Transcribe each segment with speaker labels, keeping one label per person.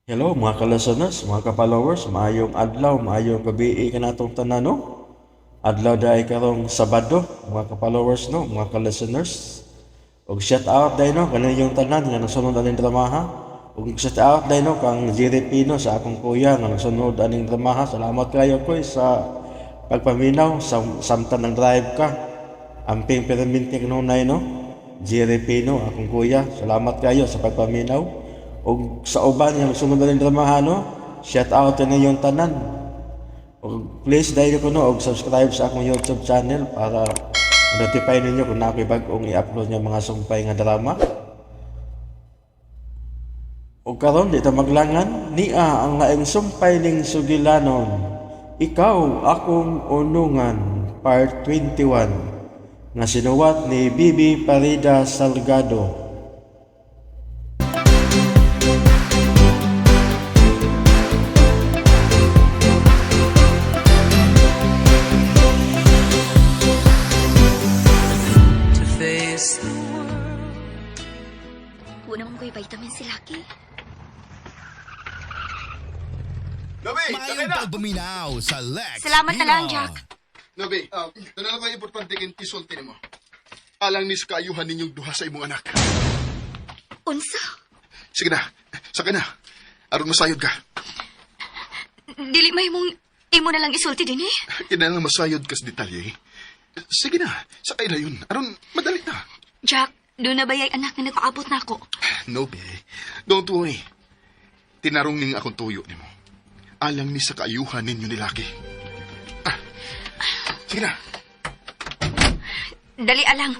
Speaker 1: Hello mga ka-listeners, mga ka-followers, maayong adlaw, maayong gabi kanatong tanan, no? Adlaw dahil karong Sabado, mga ka-followers, no, mga ka-listeners. Og shout out dahil, no, kaninyong tanan nga nasunod aning dramaha. Og shout out dahil, no, kang Jerry Pino sa akong kuya nga nasunod aning dramaha. Salamat kayo koy sa pagpaminaw sa samtang nang drive ka. Amping perminti kanunay, no. Jerry Pino, akong kuya. Salamat kayo sa pagpaminaw. Og sa uban nga sunod aning dramaha, no. Shout out ninyong tanan. Og please dahil ko, no, og subscribe sa akong YouTube channel para notify ninyo kung naa ko'y bag-ong i-upload nga mga sumpay nga drama. Og karon di ta maglangan, nia ang laing sumpay ning sugilanon. Ikaw Akong Unungan, Part 21, nga sinuwat ni Bibi Parida Salgado.
Speaker 2: To face the world.
Speaker 3: Wala naman ko'y vitamin si Lucky.
Speaker 4: Nobi, sakay
Speaker 5: Maayong
Speaker 4: na!
Speaker 5: pagpaminaw sa Lex
Speaker 3: Salamat na lang,
Speaker 5: Pino.
Speaker 3: Jack.
Speaker 4: Nobi, ito na lang kayo importante kayong isulti nimo. Alang ni sa kaayuhan ninyong duha sa imong anak.
Speaker 3: Unsa?
Speaker 4: Sige na, sakay na. Aron masayod ka.
Speaker 3: Dili may mong imo na lang isulti din eh.
Speaker 4: Kinahanglan masayod ka sa detalye. Sige na, sakay na yun. Aron madali na.
Speaker 3: Jack, doon na ba yay anak nga nagpaabot na ako?
Speaker 4: Nobi, don't worry. Tinarong ning akong tuyo nimo. Alang ni sa kaayuhan ninyo ni Lucky. Ah, sige na.
Speaker 3: Dali alang.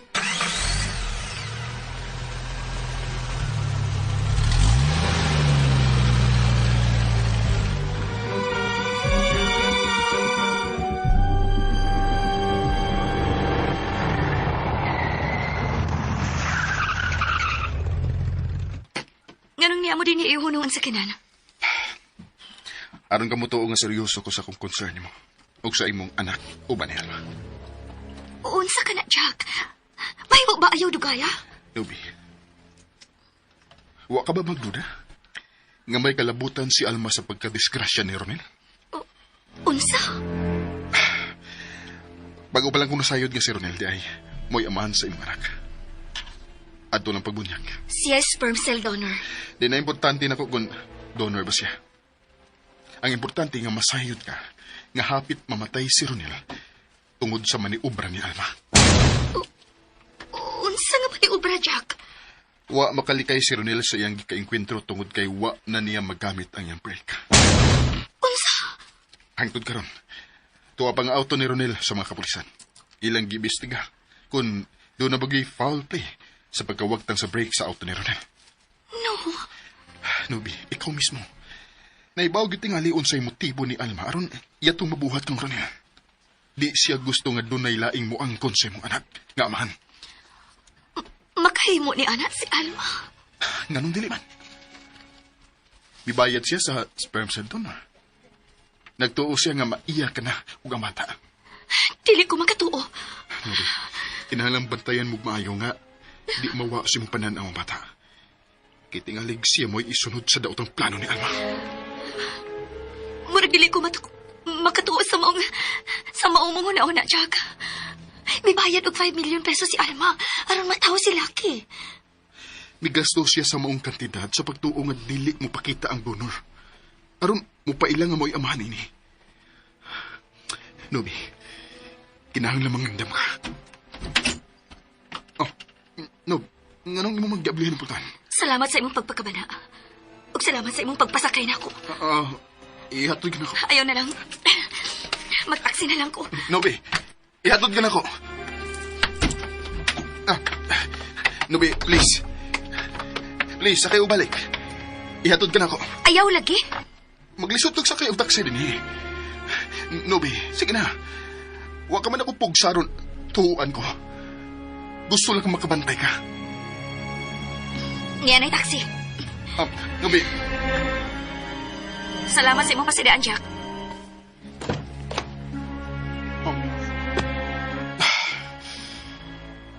Speaker 3: Nganong niya mo din iihunoon sa kinan?
Speaker 4: Aron ka mo tuo nga seryoso ko sa akong concern nimo. Ug sa imong anak, uban ni Alma.
Speaker 3: Unsa ka na, Jack? May ba ayaw dugaya?
Speaker 4: Nobi, wa ka ba magduda? Nga may kalabutan si Alma sa pagkadisgrasya ni Ronel?
Speaker 3: Unsa?
Speaker 4: Bago pa lang kung nasayod nga si Ronel di ay, mo'y amahan sa imong anak. Adto ng pagbunyag.
Speaker 3: Siya sperm cell donor.
Speaker 4: Di na importante na ko kung donor ba siya. Ang importante nga masayod ka, nga hapit mamatay si Ronel tungod sa maniobra ni Alma.
Speaker 3: Unsa nga maniobra, Jack?
Speaker 4: Wa makalikay si Ronel sa iyang gikaengkwentro tungod kay wa na niya magamit ang iyang brake.
Speaker 3: Unsa?
Speaker 4: Hangtod karon, tuwa pa nga auto ni Ronel sa mga kapulisan. Ilang giimbestiga kung doon na bagay foul play sa pagkawagtang sa brake sa auto ni Ronel.
Speaker 3: No.
Speaker 4: Nubi, ikaw mismo. Naibaw gyud tingali unsay motibo ni Alma aron iyatong mabuhat kang Ronel. Di siya gusto nga dunay laing moangkon sa imong anak nga amahan.
Speaker 3: Makahimo ni anak si Alma.
Speaker 4: Nganong dili man? Mibayad siya sa sperm cell donor. Nagtuo siya nga maiya ka na ug ang bata.
Speaker 3: Dili ko makatuo.
Speaker 4: Nubi, kinahanglang bantayan mo maayo nga di mawa sa imong panan ang bata. Kay tingalig siya mo'y isunod sa daotang plano ni Alma.
Speaker 3: Murag dili ko makatuo sa maong mong una-una, Jack. May bayad og 5 million pesos si Alma aron matawo si Lucky.
Speaker 4: Migasto siya sa maong kantidad sa pagtuo nga dili mo pakita ang donor. Aron mopaila nga mo'y amahan ini. Nobi, kinahanglan mangandam ka. Oh, Nob, nganong imo maggablihan ang pultahan?
Speaker 3: Salamat sa imong pagpakabana. Ug salamat sa imong pagpasakay nako.
Speaker 4: Ihatod ka na ko.
Speaker 3: Ayaw na lang. Magtaksi na lang ko.
Speaker 4: Nobi, ihatod ka na ko. Nobi, please. Please, sakay o balik. Ihatod ka na ko.
Speaker 3: Ayaw lagi.
Speaker 4: Maglisod og sakay og taxi din eh. Nobi, sige na. Wa ka man ako pugsaron. Tuuan ko. Gusto lang kang makabantay ka.
Speaker 3: Niya na'y taxi.
Speaker 4: Nobi.
Speaker 3: Salamat sa imong pasidaan, Jack.
Speaker 4: Oh.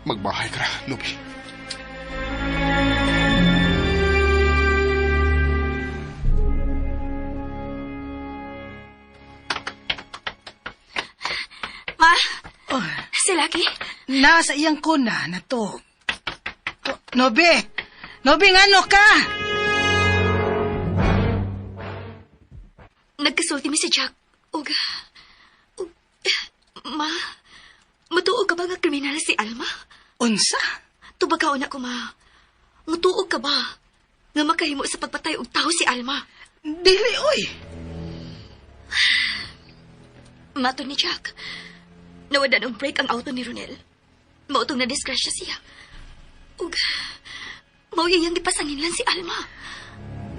Speaker 4: Magbahay ka na, Nobi.
Speaker 3: Lucky?
Speaker 6: Nasa iyang kuna na to. Oh, Nobi! Nobi, ngano ka?
Speaker 3: Nagkasulti mi si Jack. Ug, ma, mutuo ka ba nga kriminal si Alma?
Speaker 6: Unsa?
Speaker 3: Tubag ka una ko, ma. Mutuo ka ba nga makahimo sa pagpatay og tao si Alma?
Speaker 6: Dili, oy.
Speaker 3: Mato ni Jack. Nawadan og brake ang auto ni Ronel. Mautong na disgrasya siya. Ug, mao iyang gipasanginlan si Alma.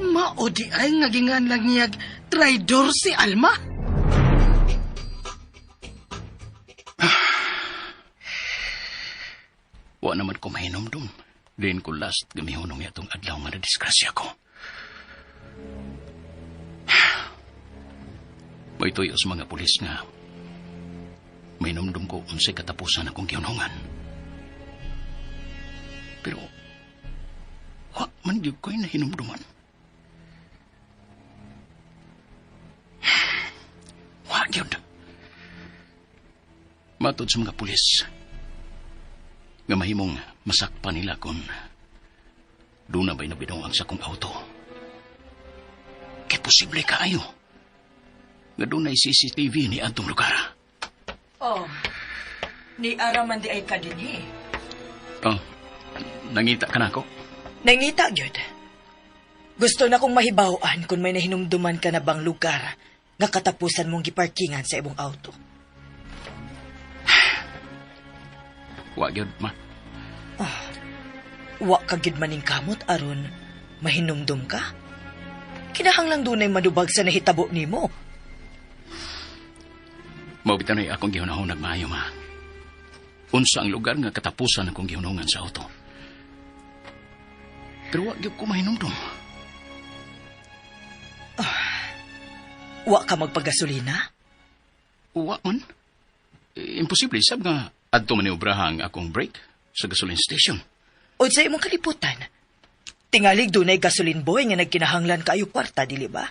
Speaker 6: Mao di ay nga gingan lang niyag traidor si Alma.
Speaker 7: Wa naman ko mahinomdom. Diin ko last gamihunong yatong adlaw nga nadisgrasya ko. May tuyo sa mga pulis nga mahinomdom ko unsay katapusan akong gihunongan. Pero wa man gyud ko'y nahinumduman. Wa gyud. Matod sa mga pulis nga mahimong masakpa nila kung doon na ba'y nabidong sa kong auto. Kaya posible kaayo nga doon na CCTV ni atong lugar.
Speaker 8: Oh, ni araman di ay ka dinhi.
Speaker 7: Oh, nangita ka na ako?
Speaker 8: Nangita gyud. Gusto na kong mahibaw-an kung may nahinumduman ka na bang lugar nga katapusan mong giparkingan sa imong auto.
Speaker 7: Wa gyud, ma.
Speaker 8: Wa ka gyud maning kamot aron mahinumdum ka. Kinahanglang dunay madubag sa nahitabo nimo.
Speaker 7: Mao bitaw na akong gihunahunag maayo, ma. Unsa ang lugar nga katapusan akong gihunungan sa auto. Pero wa gyud ko mahinumdum.
Speaker 8: Wa ka magpagasolina?
Speaker 7: Wa man. Imposible sab nga adto maniobraha ang akong brake sa gasoline station.
Speaker 8: O sa imong kalibutan? Tingalig dunay gasoline boy nga nagkinahanglan kaayo kwarta, dili ba?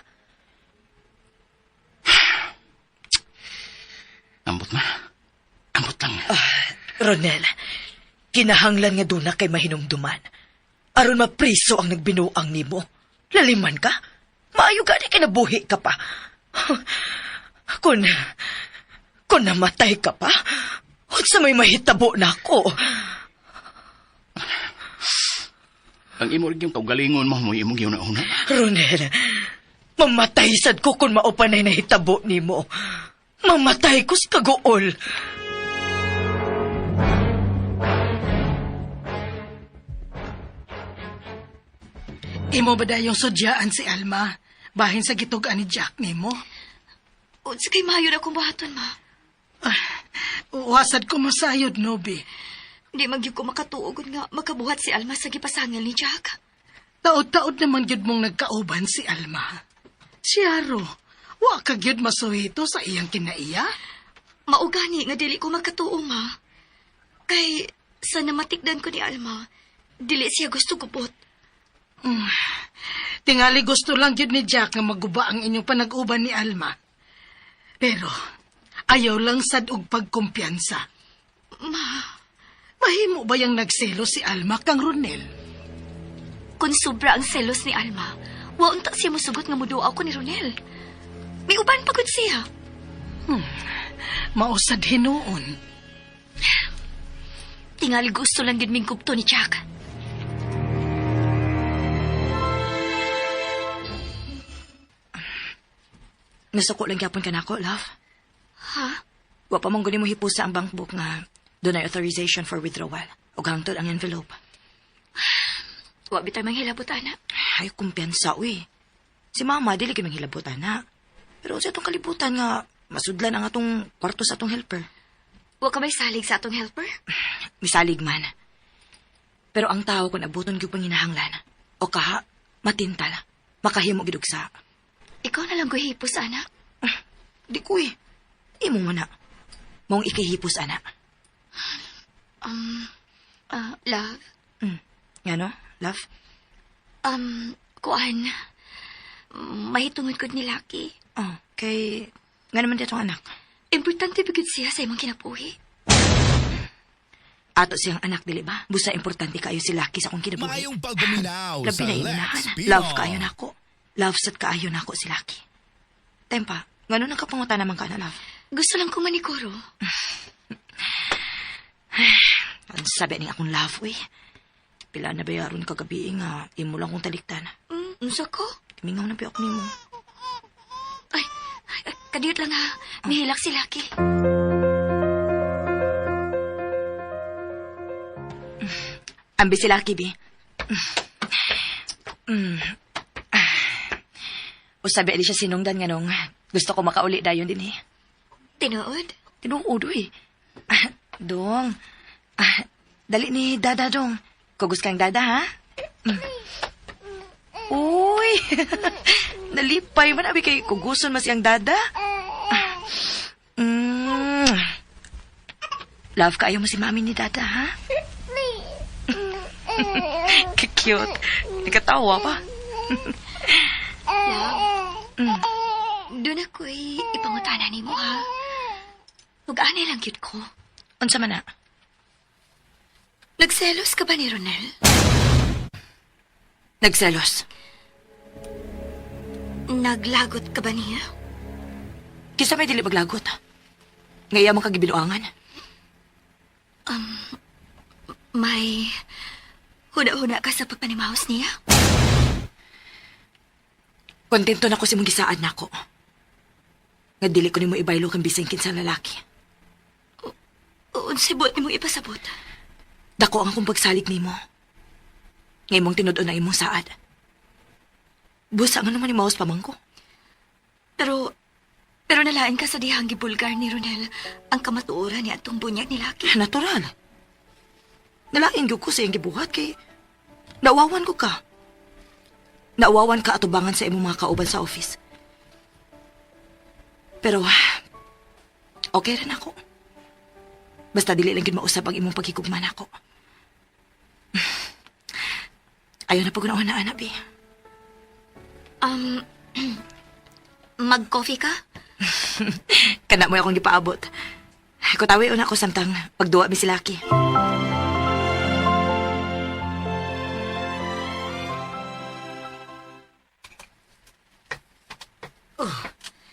Speaker 7: Ambot, ma. Ambot lang.
Speaker 8: Ronel, kinahanglan nga duna kay mahinumduman. Aron mapriso ang nagbinuang nimo. Laliman ka? Maayo gani kinabuhi ka pa. Kung namatay ka pa, unsa may mahitabo na ako?
Speaker 7: Ang imo rin yung kaugalingon mo, mo imong gihuna-huna.
Speaker 8: Ronel, mamatay sad ko kung mao pa na'y nahitabo nimo. Mamatay ko sa kaguol.
Speaker 6: Imo ba dayong sudyaan si Alma? Bahin sa gitug-an ni Jack nimo?
Speaker 3: Unsa kay maayo na akong buhaton, ma.
Speaker 6: Wasad ko masayod, Nobi.
Speaker 3: Di man gyud ko makatuo gud nga makabuhat si Alma sa gipasangil ni Jack.
Speaker 6: Taod-taod naman gyud mong nagkauban si Alma. Siyaro, wa ka gyud masuhito sa iyang kinaiya?
Speaker 3: Mao gani nga dili ko makatuo, ma. Kay sa namatikdan ko ni Alma, dili siya gusto gubot.
Speaker 6: Tingali gusto lang gyud ni Jack nga maguba ang inyong panag-uban ni Alma. Pero ayaw lang sad og pagkumpiyansa.
Speaker 3: Ma,
Speaker 6: Mahimo ba yang nagselo si Alma kang Ronel?
Speaker 3: Kung sobra ang selos ni Alma, wa unta siya mosugot nga muduaw ko ni Ronel. May uban pa gud siya.
Speaker 6: Mausad hinuon.
Speaker 3: Tingali gusto lang gid ming gupto ni Jack.
Speaker 9: Nasuko lang gyapon ka nako, love.
Speaker 3: Ha?
Speaker 9: Wa pa man guni mo hipusa ang bank book nga dunay authorization for withdrawal. Ug hangtod ang envelope.
Speaker 3: Wa bitay manghilabot, ana.
Speaker 9: Ay, kumpiyansa, uy. Si mama, dili kay manghilabot, ana. Pero sa atong kalibutan nga, masudlan ang atong kwarto sa atong helper.
Speaker 3: Wa ka may salig sa atong helper?
Speaker 9: Misalig man. Pero ang tao kung abuton gyud panginahanglan, o kaha, matintal, makahimo gid og sa.
Speaker 3: Ikaw na lang guhipos, ana.
Speaker 9: Di ko eh. Imo man na. Mong ikahipos, ana.
Speaker 3: Love,
Speaker 9: Ngano, love?
Speaker 3: Kuan, mahitungod gud ni Lucky.
Speaker 9: Oh, kay, nga naman di atong anak.
Speaker 3: Importante ba gud siya sa imong kinabuhi?
Speaker 9: Ato siyang anak, dili ba? Busa importante kaayo si Lucky sa akong kinabuhi.
Speaker 5: Maayong pagpaminaw
Speaker 9: Labi
Speaker 5: sa
Speaker 9: na
Speaker 5: Lex
Speaker 9: iunahan.
Speaker 5: Pino.
Speaker 9: Love kaayo nako. Love sad kaayo nako si Lucky. Tempa, ngano nang kapangutan naman ka na, love?
Speaker 3: Gusto lang ko manikuro.
Speaker 9: Ang sabi ning akong love, uy. Pila na bayaron kagabi nga, imo lang kong taliktan.
Speaker 3: Unsa ko?
Speaker 9: Mingaw na piyok nimo.
Speaker 3: Ay, ay, ay, kadiyot lang ha. Mihilak si Lucky.
Speaker 9: Ambi si Lucky, bi. Usabi ali siya sinungdan nga nung gusto ko makauli dayon din eh.
Speaker 3: Tinuod?
Speaker 9: Tinuod, uy. Ah, dong. Ah, dali ni Dada, dong. Kugus kang Dada, ha? Mm. Uy! Nalipay man, abi kay kuguson mas iyang Dada. Ah. Mm. Love kaayo mo si mami ni Dada, ha? Ka-cute. Nakatawa pa.
Speaker 3: Love. Doon ako'y ipangutana ni mo ha. Huwag-anay lang cute ko.
Speaker 9: Unsa man na?
Speaker 3: Nagselos ka ba ni Ronel?
Speaker 9: Nagselos.
Speaker 3: Naglagot ka ba niya?
Speaker 9: Kisa may dili maglagot. Ngaya mo kagibinuangan.
Speaker 3: May huna-huna ka sa pagpanimaos niya?
Speaker 9: Kontento na ko sa imong gisaad nako. Nga dili ko nimo ibaylo kang bisan kinsa lalaki.
Speaker 3: Unsay buot nimong ipasabot?
Speaker 9: Dako ang akong pagsalig nimo. Nga imong tinud-on ang imong saad. Busa nga naman ni Maus pamangko.
Speaker 3: Pero, pero nalain ka sa dihang gibulgar ni Ronel ang kamatuoran niya atong bunyag ni Lucky.
Speaker 9: Natural. Nalain gyud ko sa iyang gibuhat kay nauwawan ko ka. Nauwawan ka atubangan sa imong mga kauban sa office. Pero okay rin ako. Basta dili lang gyud mausap ang imong paghigugma nako. Ayaw na pag na anak, bi.
Speaker 3: Mag-coffee ka?
Speaker 9: Kana mo akong gipaabot. Kutawi una ko samtang pagduwa mi si Lucky.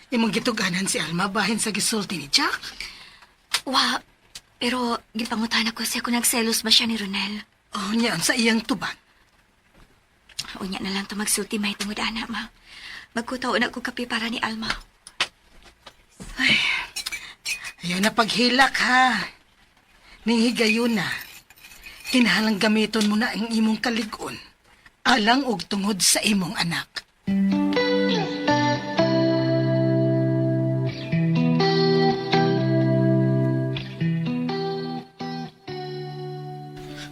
Speaker 6: Imong gituganan si Alma bahin sa gisulti ni Jack.
Speaker 3: Wa, pero gipangutana ko siya kung nagselos ba siya ni Ronel.
Speaker 6: Oh, niya sa iyang tubag.
Speaker 3: Unya na lang to magsulti may tungod ana, ma. Magkutaw na ko kape para ni Alma.
Speaker 6: Ayaw na paghilak ha. Ning higayon na. Kinahanglang gamiton mo na ang imong kalig-on. Alang og tungod sa imong anak.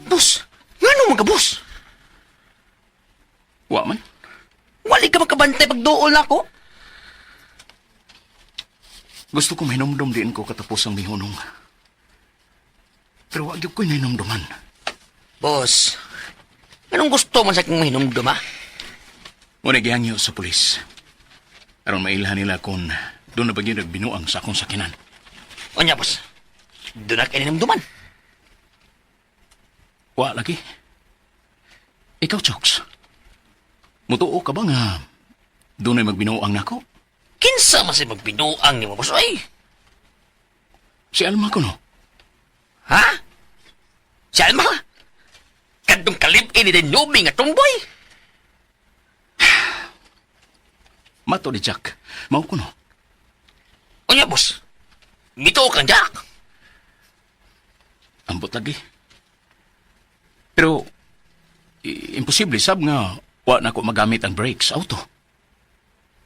Speaker 10: Boss, ngano man ka, boss?
Speaker 7: Wa man.
Speaker 10: Wali ka makabantay pagduol ako.
Speaker 7: Gusto ko mahinumdum diin ko katapos ang mihunong. Pero wag gyud ko'y nahinumduman.
Speaker 10: Boss, anong gusto man sa akong mahinumdum, ha?
Speaker 7: Ngunit gihangyo sa pulis. Aron mailhan nila kung doon na ba gyud nagbinuang sa akong sakinan.
Speaker 10: Onya, boss, doon na kayo hinumduman.
Speaker 7: Wa lagi. Ikaw, Chokes. Mutuo ka ba nga doon ay magbinuang nako?
Speaker 10: Kinsa man sa magbinuang ni mo, boss, oy?
Speaker 7: Si Alma ko no.
Speaker 10: Ha? Si Alma? Kadtong kalip-in ni Denobi nga tumboy?
Speaker 7: Mato di Jack. Mao ko no.
Speaker 10: Onya, boss, mituo kang Jack.
Speaker 7: Ambot lagi. Pero imposible sab nga wa na ko magamit ang brakes auto.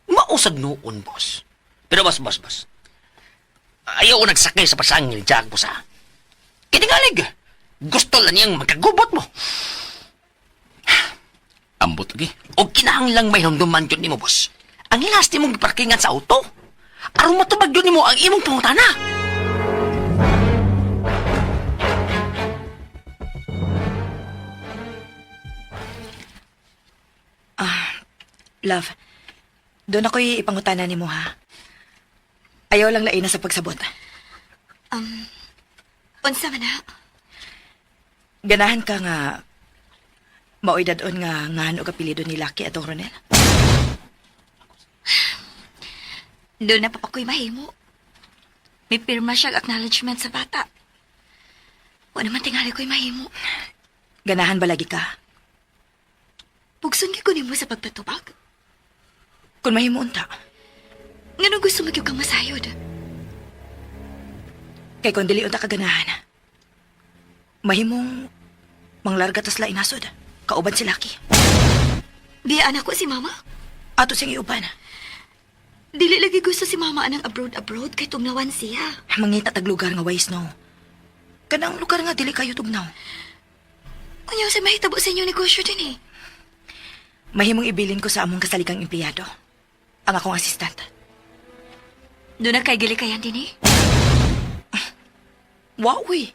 Speaker 10: Mausag noon, boss. Pero boss, boss, boss. Ayaw ko nagsakay sa pasangil ni Jack, boss, ha? Kiningalig! Gusto lang niyang magkagubot mo.
Speaker 7: Ambot lagi.
Speaker 10: O kinahanglang may hinumduman yun nimo, boss. Ang last nimong giparkingan sa auto. Aron matubag yun nimo ang imong pangutana.
Speaker 9: Love, doon ako'y ipangutana nimo ha. Ayaw lang lain na sa pagsabot.
Speaker 3: Unsa man na?
Speaker 9: Ganahan ka nga maoy dadon nga ngahan og apelyido ni Lucky atong Ronel.
Speaker 3: Doon na papakoy mahimo. May pirma siya acknowledgement sa bata. Wa naman tingali ko'y mahimo.
Speaker 9: Ganahan ba lagi ka?
Speaker 3: Pugson gyud ko nimo sa pagpatubag.
Speaker 9: Kung mahimo unta,
Speaker 3: Nganong gusto mo gyud kang masayod?
Speaker 9: kay kung dili unta ka ganahan, mahimong manglarga tas lain nasod. Kauban si Lucky.
Speaker 3: Biyaan ako si mama.
Speaker 9: Ato siyang iuban.
Speaker 3: Dili lagi gusto si mama anang abroad-abroad kay tugnawan siya.
Speaker 9: Mangita tag lugar nga way snow. Kanang lugar nga dili kayo tugnaw.
Speaker 3: Unya sa mahitabo sa inyong negosyo din eh.
Speaker 9: Mahimong ibilin ko sa among kasalikang empleyado. Ang akong assistant.
Speaker 3: Doon na kay gilikayan din eh.
Speaker 9: Wow, uy.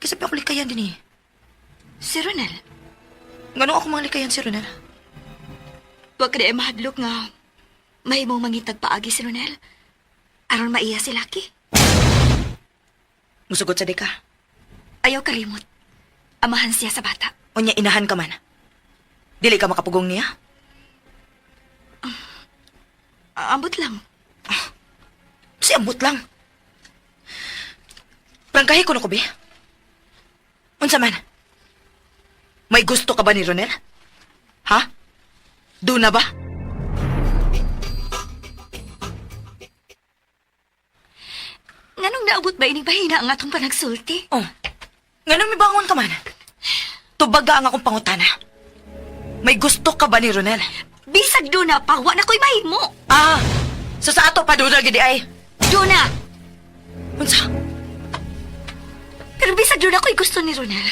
Speaker 9: Kasi pa ako likayan din eh.
Speaker 3: Si Ronel,
Speaker 9: Ngano ako mga likayan si Ronel?
Speaker 3: wa ka di ay mahadlok nga mahimong mangitag paagi si Ronel. Aron maiya si Lucky.
Speaker 9: Musugot sa deka.
Speaker 3: Ayaw kalimot. Amahan siya sa bata.
Speaker 9: Unya inahan ka man. Dili ka makapugong niya.
Speaker 3: Ambot lang.
Speaker 9: Si ambot lang. Prangkahi ko na ko, be. Unsa man? May gusto ka ba ni Ronel? Ha? Doon na ba?
Speaker 3: Nganong naabot ba ining bahina ang atong panagsulti?
Speaker 9: Oh. Ngano may bangon ka man? Tubaga ang akong pangutana. May gusto ka ba ni Ronel?
Speaker 3: Bisag doon na pa, wa na ko'y mahimo.
Speaker 9: Ah, so sa ato pa doon gidi ay.
Speaker 3: Doon na!
Speaker 9: Unsa?
Speaker 3: Pero bisag doon ako'y gusto ni Ronel.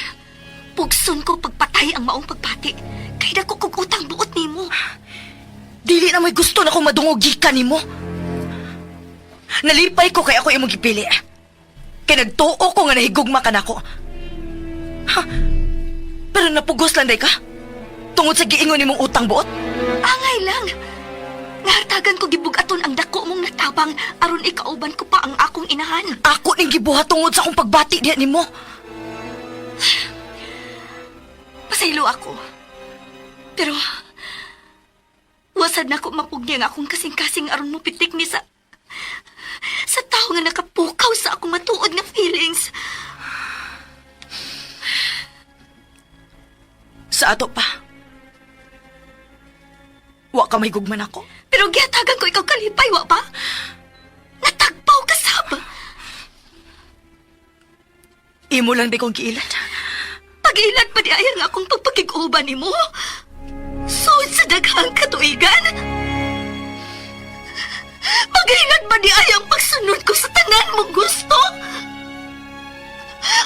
Speaker 3: Pugson ko pagpatay ang maong pagpati. Kay dako kog utang buot nimo.
Speaker 9: Dili na may gusto na kong madungog gikan nimo. Nalipay ko kay ako imong gipili. Kay nagtuo ko nga nahigugma ka nako. Ha? Pero napugos lang day ka? Tungod sa giingon nimong utang buot?
Speaker 3: Angay lang. Nahartagan ko gibugaton ang dako mong natabang aron ikauban ko pa ang akong inahan.
Speaker 9: Ako ning gibuhat tungod sa akong pagbati diha nimo.
Speaker 3: Pasaylo ako. Pero wasad na ko mapugni ang akong kasing-kasing aron mo pitik ni sa tao nga nakapukaw sa akong matuod nga feelings.
Speaker 9: Sa ato pa. Wa ka may gugman ako.
Speaker 3: Pero gihatagan ko ikaw kalipay, wa ba? Natagpaw ka sab.
Speaker 9: Imo lang di kong giilan.
Speaker 3: Pag-ilan pa di ay ang akong pagpakig-uban nimo. Sud sa daghang katuigan. Pag-ilan pa di ay ang pagsunod ko sa tanan mong gusto.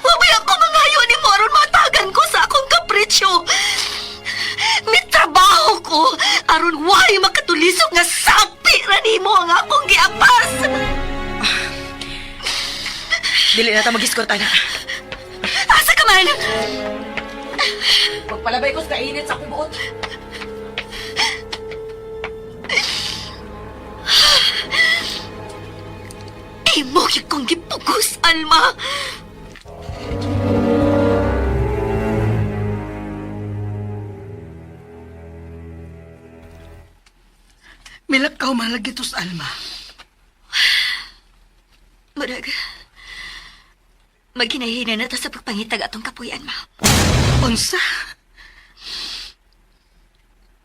Speaker 3: Wabay ako mangayo ni mo aron matagan ko sa akong kapritsyo. May trabaho ko aron way makatulisok nga sapi ra nimo ang akong giapas.
Speaker 9: Dili na ta mag-escort ana.
Speaker 3: Asa ka man?
Speaker 9: Pagpalabay ko sa kainit sa akong buot.
Speaker 3: Imo gyud kong gipugos, Alma.
Speaker 6: Milakaw man lagi tos Alma.
Speaker 3: Murag, maghinahina na ta sa pagpangitag atong kapuyan, ma.
Speaker 6: Unsa?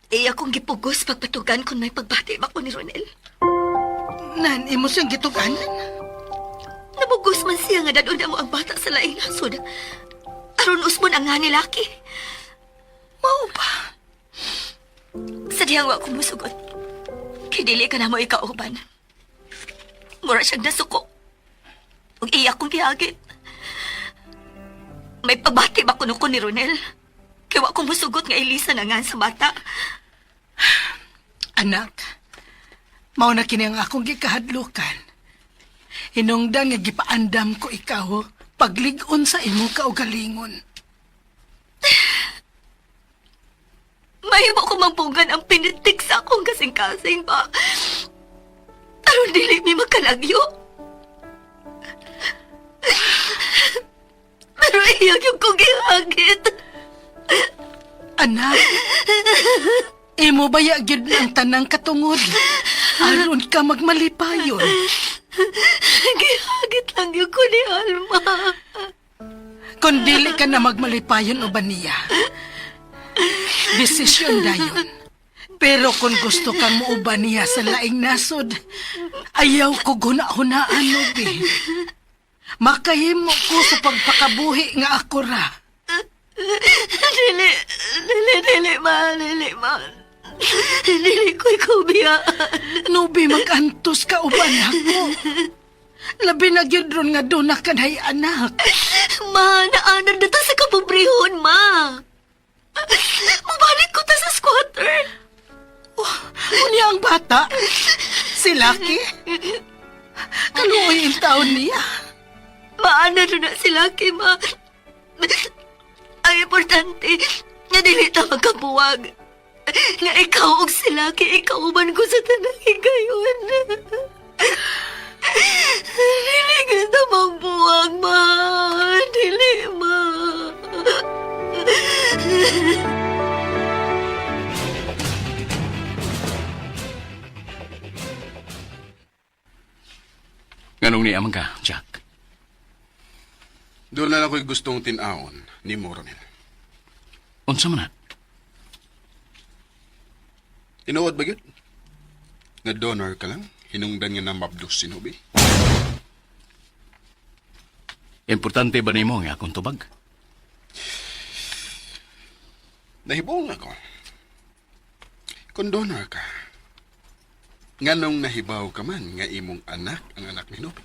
Speaker 3: Iya kong gipugos pagpatugan kung may pagbati ba ko ni Ronel.
Speaker 6: Nan, imo siyang gituganan.
Speaker 3: Nabugos man siya nga dadon mo ang bata sa laing nasod. Aron usmon ang nga ni Lucky.
Speaker 6: Mao ba?
Speaker 3: Sa dihang wa ko musugot. Kay dili ka na mo ikauban. Mura siyang nasuko. Ug iya kong gihagit. May pagbati ba kuno ko ni Ronel? Kay wa ko musugot nga Elisa na nga sa bata.
Speaker 6: Anak, mao na kini ang akong gikahadlukan. Hinungdan nga gipaandam ko ikaw paglig-on sa imong kaugalingon.
Speaker 3: Mahimo ko mampugan ang pinitik sa akong kasing-kasing ba. Aron dili mi makalagyo. Pero Pero iya yung kong gihagit.
Speaker 6: Anak, imo ba ya gyud ang tanang katungod? Aron ka magmalipayon.
Speaker 3: Gihagit lang yung ko ni Alma.
Speaker 6: Kung dili ka na magmalipayon o ba niya, desisyon dayon. Pero kung gusto kang muuban niya sa laing nasod, ayaw ko guna-hunaan, Nubi. Makahimo ko sa pagpakabuhi nga ako ra.
Speaker 3: Dili, dili, dili ma, dili ma. Dili ko ikaw biyaan.
Speaker 6: Nubi, mag-antos ka uban ako. Labi na gyud ron nga doon na kanay anak.
Speaker 3: Ma, naanan na ta sa kapobrehon, ma. Mabalik ko ta sa squatter.
Speaker 6: Unya ang bata, si Lucky. Kaluoy ang taon niya.
Speaker 3: Maana na na sila kay ma. Ang importante, nga dili ta magkabuwag. Nga ikaw og sila kay ikaw uban ko sa tanang higayon. Dili ka ta magbuwag, ma. Dili, ma.
Speaker 7: Nganong niya man ka, Jack?
Speaker 4: Doon na lang ko'y gustong tinawon ni Moronel.
Speaker 7: Unsa man na?
Speaker 4: Tinuod ba yun? Nga donor ka lang, hinungdan nga na mabdos si Nubi.
Speaker 7: Importante ba nimo nga akong tubag?
Speaker 4: Nahibong ako. Kung donor ka, nganong nahibaw ka man nga imong anak ang anak ni Nubi.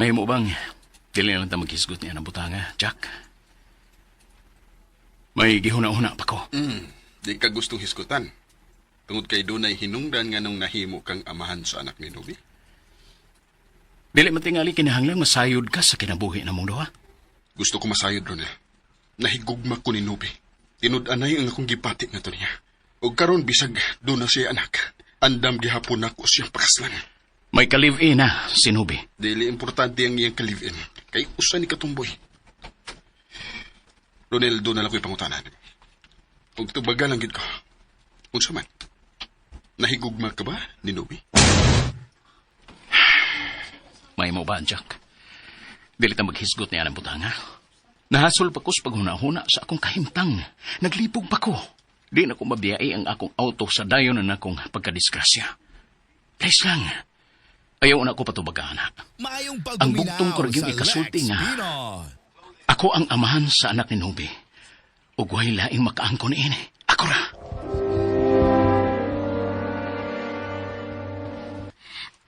Speaker 7: May mo bang dili na lang ta maghisgot niya ng butanga, Jack? May gihuna-huna pa ko.
Speaker 4: Di ka gustong hisgutan. Tungod kay dunay hinungdan nga nung nahimo kang amahan sa anak ni Nubi.
Speaker 7: Dili man tingali kinahanglan masayod ka sa kinabuhi namong duha.
Speaker 4: Gusto ko masayod ron eh. Nahigugma ko ni Nubi. Tinud-anay ang akong gipati nga to niya. Og karon bisag doon na siya anak. Andam gihapon nako siyang pakaslan.
Speaker 7: May ka-live-in na si Nubi.
Speaker 4: Dili importante ang iyang ka-live-in. Kay usa ni katumboy. Ronel, doon na lang ko'y pangutanan. Og tubaga lang gid ko. Unsa man? Nahigugma ka ba ni Nubi?
Speaker 7: May mo ba, Jack? Dili ta maghisgot niya ng butanga. Nahasol pa ko sa paghuna-huna sa akong kahimtang. Naglipog pa ko. Di na ko mabiyai ang akong auto sa dayon na akong pagkadisgrasya. Please lang. Ayaw na ko patubagaan, ha.
Speaker 5: Maayong
Speaker 7: Ang bugtong
Speaker 5: pagduminaw
Speaker 7: ko rin
Speaker 5: sa
Speaker 7: ikasulti
Speaker 5: Lex
Speaker 7: nga.
Speaker 5: Pino.
Speaker 7: Ako ang amahan sa anak ni Nubi. Ug way laing makaangkon niini. Ako ra.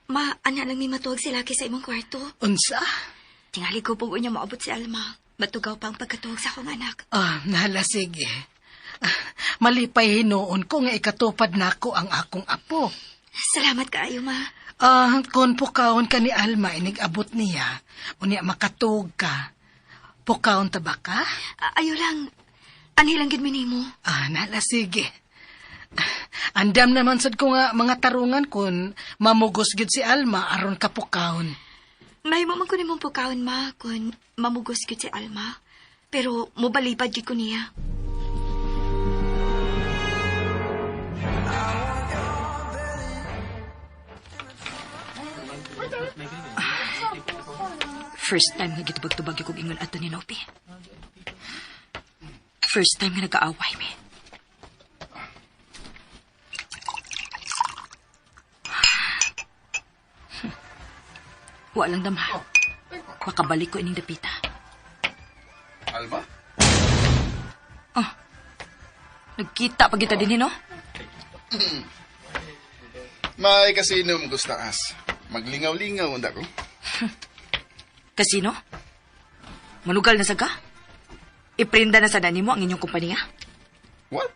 Speaker 9: Ma, ana lang may matuwag si Lucky sa imong kwarto.
Speaker 6: Unsa?
Speaker 9: Tingali ko pug niya maabot si Alma. Matugaw pa ang pagkatuwag sa akong anak.
Speaker 6: Ah, nahala, sige. Ah, malipay hinuon ko nga ikatupad nako ang akong apo.
Speaker 9: Salamat kaayo, ma.
Speaker 6: Ah, kung pukawon ka ni Alma, inig-abot niya, unya makatuog ka. Pukawon ta ba ka?
Speaker 9: Ayo lang. Anhi lang gid mi nimo.
Speaker 6: Ah, nala, sige. Ah, andam naman sad ko nga mga tarungan kun mamugos gid si Alma aron ka pukawon.
Speaker 9: Mahimo man ko nimong pukawon, ma, kun mamugos gid si Alma. Pero mobalibad gid ko niya. First time nga gitubag-tubag yung ingon ato ni Nopi. First time nga nag-aaway mi. Wa lang damha. Makabalik ko ining dapita.
Speaker 4: Alma?
Speaker 9: Nagkita pa kita din, no?
Speaker 4: May kasinom ko sa taas. Maglingaw-lingaw unda ko.
Speaker 9: Kasino? Manugal na sa ka? Iprinda na sa nani mo ang inyong kumpanya?
Speaker 4: What?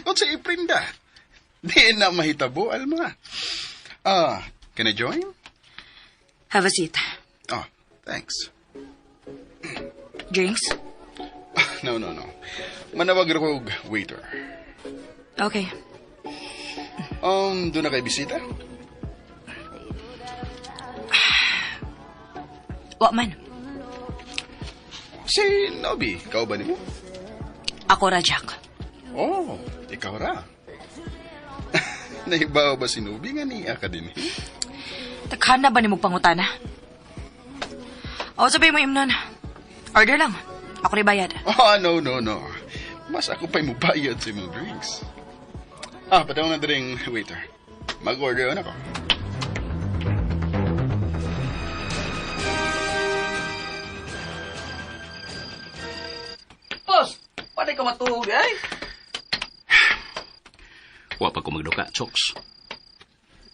Speaker 4: Unsa iprinda? Di na mahitabo, Alma. Ah, can I join?
Speaker 9: Have a seat.
Speaker 4: Oh, thanks.
Speaker 9: Drinks?
Speaker 4: No, no, no. Manawag ra ko og waiter.
Speaker 9: Okay.
Speaker 4: Doon na kay bisita?
Speaker 9: Wa man.
Speaker 4: Si Nobi, ikaw ba nimo?
Speaker 9: Ako ra, Jack.
Speaker 4: Oh, ikaw ra. Naibaw ba si Nobi nga niya ka din?
Speaker 9: Takhan na ba ni mong pangutana? O, sabi mo, Imnon. Order lang. Ako rin bayad.
Speaker 4: Oh, no, no, no. Mas ako pa'y mubayad sa imong drinks. Ah, padaw na dring waiter. Mag-order na ako.
Speaker 10: Boss, pwede ka matuog ay.
Speaker 7: Wa pa ko magduka, Chokes.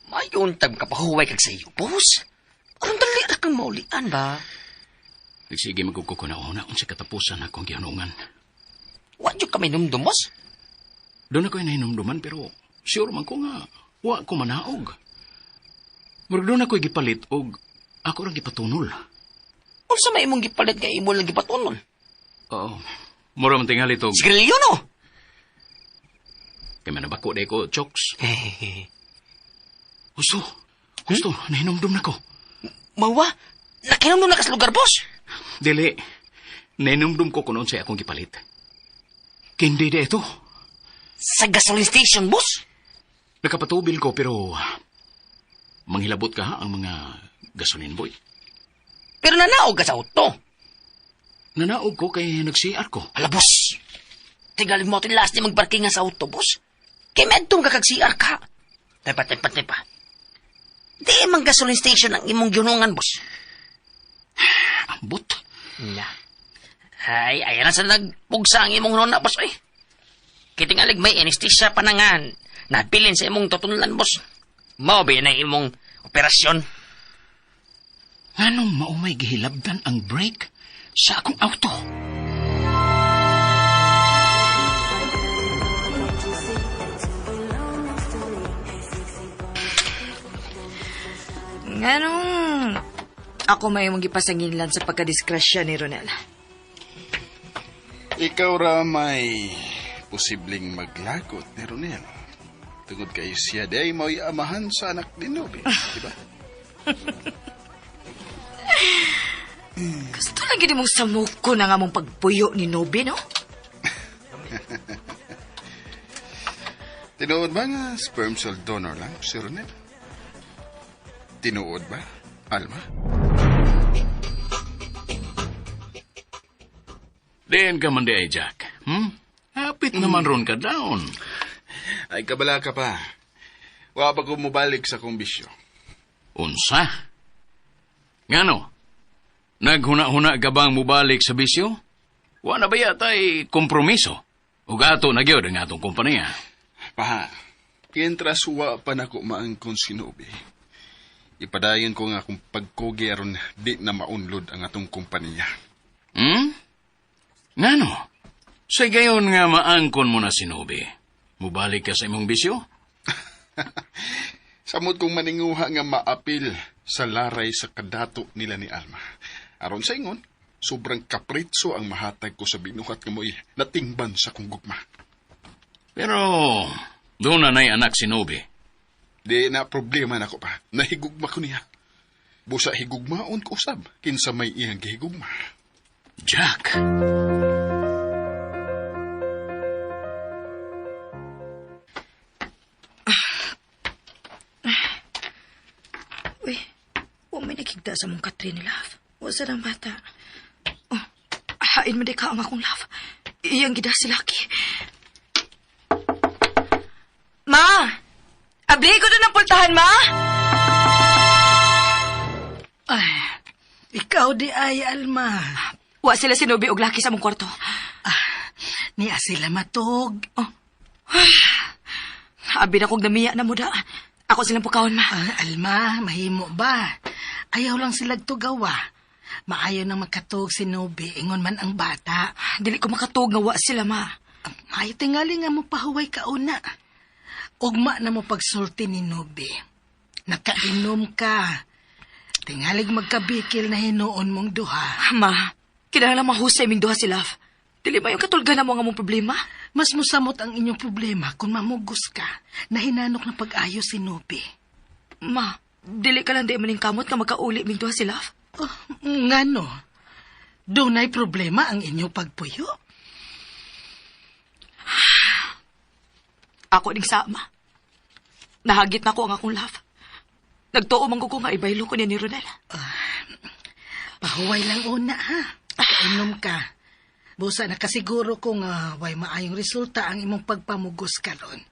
Speaker 10: Mayuntag ka pahuway kag sa iyo, boss. Aron dali ra kang maulian ba?
Speaker 7: Nagsige magkukuko na una unsa katapusan akong gihanungan.
Speaker 10: Wa jud kami numdum, boss.
Speaker 7: Doon ako nahinumduman pero sure man ko nga wa ko manaog. Murag doon ako'y gipalit og ako rang gipatunol.
Speaker 10: Unsa may imong gipalit nga imo lang gipatunol?
Speaker 7: Oo. Mura man tingali tog.
Speaker 10: Sigarilyo no.
Speaker 7: Kay manabako day ko, Chokes. Gusto. Gusto, nahinumdum na ko.
Speaker 10: Mawa, nakinumdum na ka sa lugar, boss.
Speaker 7: Dili. Nahinumdum ko kung unsay akong gipalit. Kindi di ito.
Speaker 10: Sa gasoline station, boss.
Speaker 7: Nakapatubil ko pero manghilabot ka ha, ang mga gasoline boy.
Speaker 10: Pero nanaog ka sa auto.
Speaker 7: Nanaog ko kay nag-CR ko.
Speaker 10: Hala, boss. Tingali mo ito last ni magparking nga sa auto, boss. Kay medtong ka kag CR ka. Tepa, tepa, tepa. Di man gasoline station ang imong giunungan, boss.
Speaker 7: Ambot.
Speaker 10: Na. Ay, ayan na sa nagpugsa ang imong nona, boss. Ay. Kitingalig may anesthesia pa na nga. Nabilin sa imong tutunlan, boss. Mao ba na imong operasyon?
Speaker 7: Nganong maumay gihilabdan ang brake sa akong auto?
Speaker 9: Nganong ako may mong gipasanginlan sa pagkadiskrasya ni Ronel.
Speaker 4: Ikaw ra may posibleng maglagot ni Ronel. Tungod kay siya day mo'y amahan sa anak ni Nobi, di ba?
Speaker 9: Gusto lang gid mong samuko na nga mong pagpuyo ni Nobi, no?
Speaker 4: Tinuod ba nga sperm cell donor lang si Ronel? Tinuod ba, Alma?
Speaker 7: Diyan ka man di ay, Jack. Hapit naman ron ka down.
Speaker 4: Ay, kabala ka pa. Wa pa ko mubalik sa kong bisyo.
Speaker 7: Unsa? Ngano? Naghuna-huna ka bang mubalik sa bisyo? Wa na ba yata'y kompromiso? Ug ato na gyud ang atong kompanya.
Speaker 4: Paha, Kientras wa pa nako maangkon si Nobi. Ipadayon ko nga akong pagkugi aron di na maunlod ang atong kompanya.
Speaker 7: Ngano? Sa gayon nga maangkon mo na si Nobi. Mubalik ka sa imong bisyo?
Speaker 4: Samot kong maninguha nga maapil sa laray sa kadato nila ni Alma. Aron sa ingon, sobrang kapritso ang mahatag ko sa binuhat nga mo'y natingban sa kong gugma.
Speaker 7: Pero doon na na'y anak si Nobi.
Speaker 4: Di na problema nako pa. Nahigugma ko niya. Busa higugmaon ko usab, kinsa may iyang gihigugma.
Speaker 7: Jack!
Speaker 9: Uy, wa may nakigda sa mong Katrin ni Love. Wa sa nang bata. Oh, hain man di ka ang akong love. Iyang gida si Lucky. Ma! Abli ko doon ang pultahan, ma!
Speaker 6: Ay, ikaw di ay, Alma.
Speaker 9: Wa sila sinubi og Lucky sa mong kwarto.
Speaker 6: Ah, niya sila matug.
Speaker 9: Oh. Abi na kog namiya na muda. Ako silang pukawon, ma.
Speaker 6: Ah, Alma, mahimo ba? Ayaw lang sila tugawa. Maayo nang makatug si Nobi, ingon man ang bata.
Speaker 9: Dili ko makatug nga wa sila, ma.
Speaker 6: Ay, tingali nga mo pahuway ka una. Ugma na mo pagsulti ni Nobi. Nakainom ka. Tingalig magkabikil na hinuon mong duha.
Speaker 9: Ma, kinahanglan mahusay ming duha si Love. Dili ba yung katulgan na mo nga mong problema?
Speaker 6: Mas musamot ang inyong problema kung mamugos ka na hinanok na pag-ayos si Nobi.
Speaker 9: Ma, dili ka lang di maning kamot nga magkauli ming duha si Love.
Speaker 6: Oh, ngano? Dunay problema ang inyong pagpuyo?
Speaker 8: Ako ning sama. Nahagit na ko ang akong love. Nagtuo man ko nga ibaylo ko niya ni Ronel.
Speaker 6: Pahuway lang una, ha? Inom ka. Busa nakasiguro ko nga way maayong resulta ang imong pagpamugos karon.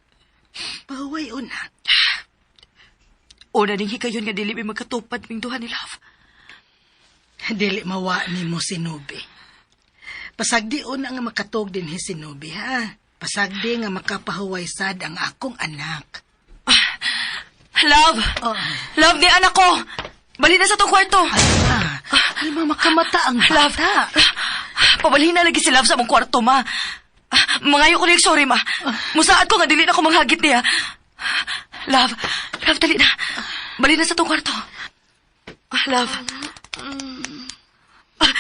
Speaker 6: Pahuway una.
Speaker 8: Una ning hikayon nga dili mi magkatupad ming duha ni love.
Speaker 6: Dili mawa nimo si Nubi. Pasagdi una nga makatug din hi si Nubi, ha? Pasagdi nga makapahuway sad ang akong anak.
Speaker 8: Love!
Speaker 6: Oh.
Speaker 8: Love ni anak ko! Bali na sa tong kwarto!
Speaker 6: Ah, ay makamata ang
Speaker 8: Love!
Speaker 6: bata.
Speaker 8: Pabalhin na lagi si Love sa mong kwarto, ma. Ah, Mangayo ko niya sorry, ma. Musaad ko nga dili na ko manghagit niya. Love, love, dali na. Bali na sa tong kwarto. Ah, love. Ah,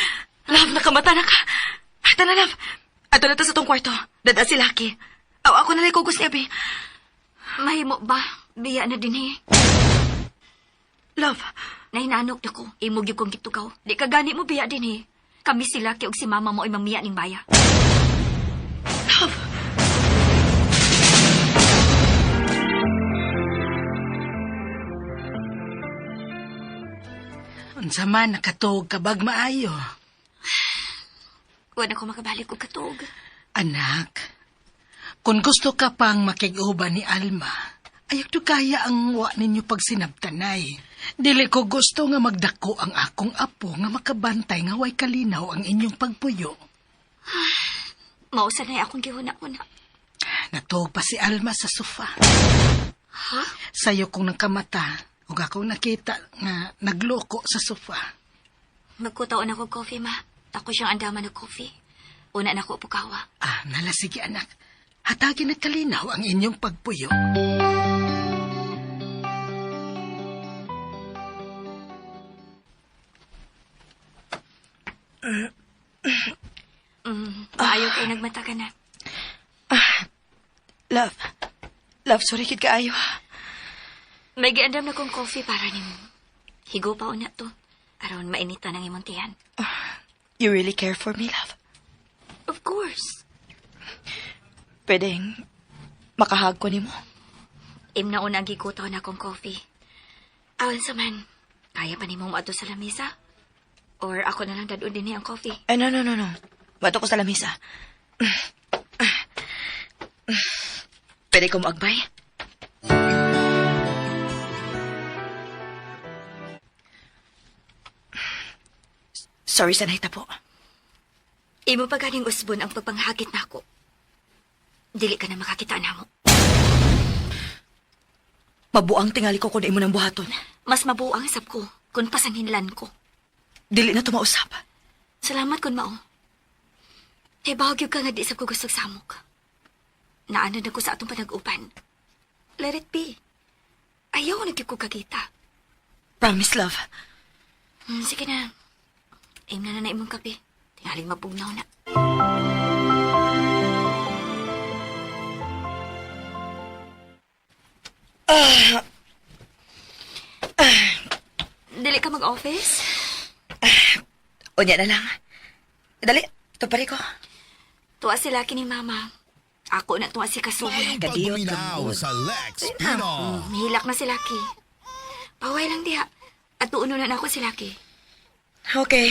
Speaker 8: love, nakamata na ka. Ata na, love. Ato na to sa tong kwarto. Dada si Lucky. Aw, ako na lang kugos niya, be.
Speaker 3: Mahimo ba? Biya na din eh.
Speaker 8: Love,
Speaker 3: Nahinanok na ko. Imo gyud kong gitukaw. Di ka gani mo biya din eh. Kami sila kay og si mama mo ay mamiya ning baya.
Speaker 8: love.
Speaker 6: Unsa man nakatuog ka bag maayo.
Speaker 3: Wala ko makabalik og katuog.
Speaker 6: Anak, kung gusto ka pang makig-uban ni Alma, ayok to kaya ang wa ninyo pagsinabtanay. Dili ko gusto nga magdako ang akong apo nga makabantay nga way kalinaw ang inyong pagpuyo.
Speaker 3: Mausa na akong gihuna-una.
Speaker 6: Natuog pa si Alma sa sofa.
Speaker 3: Ha?
Speaker 6: Sayo kong nagkamata ug akong nakita nga nagloko sa sofa.
Speaker 3: Magkutaon ako og coffee, ma. Ako siyang andaman og coffee. Una na ako pukawa.
Speaker 6: Ah, nala sige anak. Hatagin na kalinaw ang inyong pagpuyo.
Speaker 3: Maayo kay nagmata ka na.
Speaker 8: Love. Love, sorry kid kaayo.
Speaker 3: May giandam na kong coffee para nimo. Higo pa una to. Aron mainitan ang imong tiyan.
Speaker 8: You really care for me, love.
Speaker 3: Of course.
Speaker 8: Pwedeng makahag ko nimo.
Speaker 3: Im na una ang gigutaw na akong coffee. Awan sa man, kaya pa nimong moadto sa lamesa? Or ako na lang dadun din ang coffee.
Speaker 8: Ay, no, no, no, no. Bato ko sa lamisa. Pwede ko maagbay? Sorry sa nahita po.
Speaker 3: Imo pa ganing usbon ang pagpanghagit nako. Dili ka na makakita namo.
Speaker 8: Mabuang tingali ko kung imo nang buhaton.
Speaker 3: Mas mabuang sab ko kung pasanginlan ko.
Speaker 8: Dili na tumausap.
Speaker 3: Salamat kun mao. Kay bahag ka nga di sab ko gustog samok. Naano na ko sa atong panag-upan. Let it be. Ayaw na gyud ko kakita.
Speaker 8: Promise, love.
Speaker 3: Sige na. Aim na na na imong kape. Tingaling mapugnaw na. Dili ka mag-office?
Speaker 8: Unya na lang. Dali, tupari ko.
Speaker 3: Tuwa sila kini mama. Ako na tuwa si Kasuhan.
Speaker 5: Maayong
Speaker 8: Kadiyot
Speaker 5: pagpaminaw
Speaker 8: lang,
Speaker 5: sa Lex Pino.
Speaker 3: Mihilak na si Lucky. Paway lang diha. At tuuno na nako si Lucky.
Speaker 8: Okay.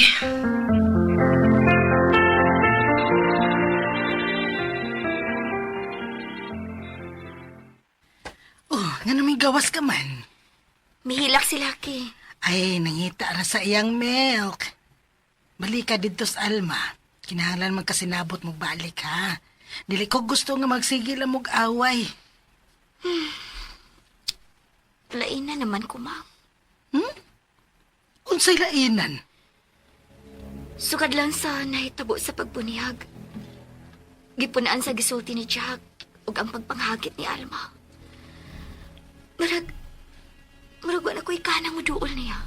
Speaker 6: Oh, nga naming gawas ka man.
Speaker 3: Mihilak si Lucky.
Speaker 6: Ay, nangita ra sa iyang milk. Balik ka dito sa Alma. Kinahanglan man kasinabot mo balik ha. Dili ko gusto nga magsigil ang mog away.
Speaker 3: Lain na naman ko, ma.
Speaker 6: Unsay lainan?
Speaker 3: Sukad lang sa nahitabo sa pagbunihag. Gipunaan sa gisulti ni Jack ug ang pagpanghagit ni Alma. Marag, marag wala ko'y kanang muduol niya.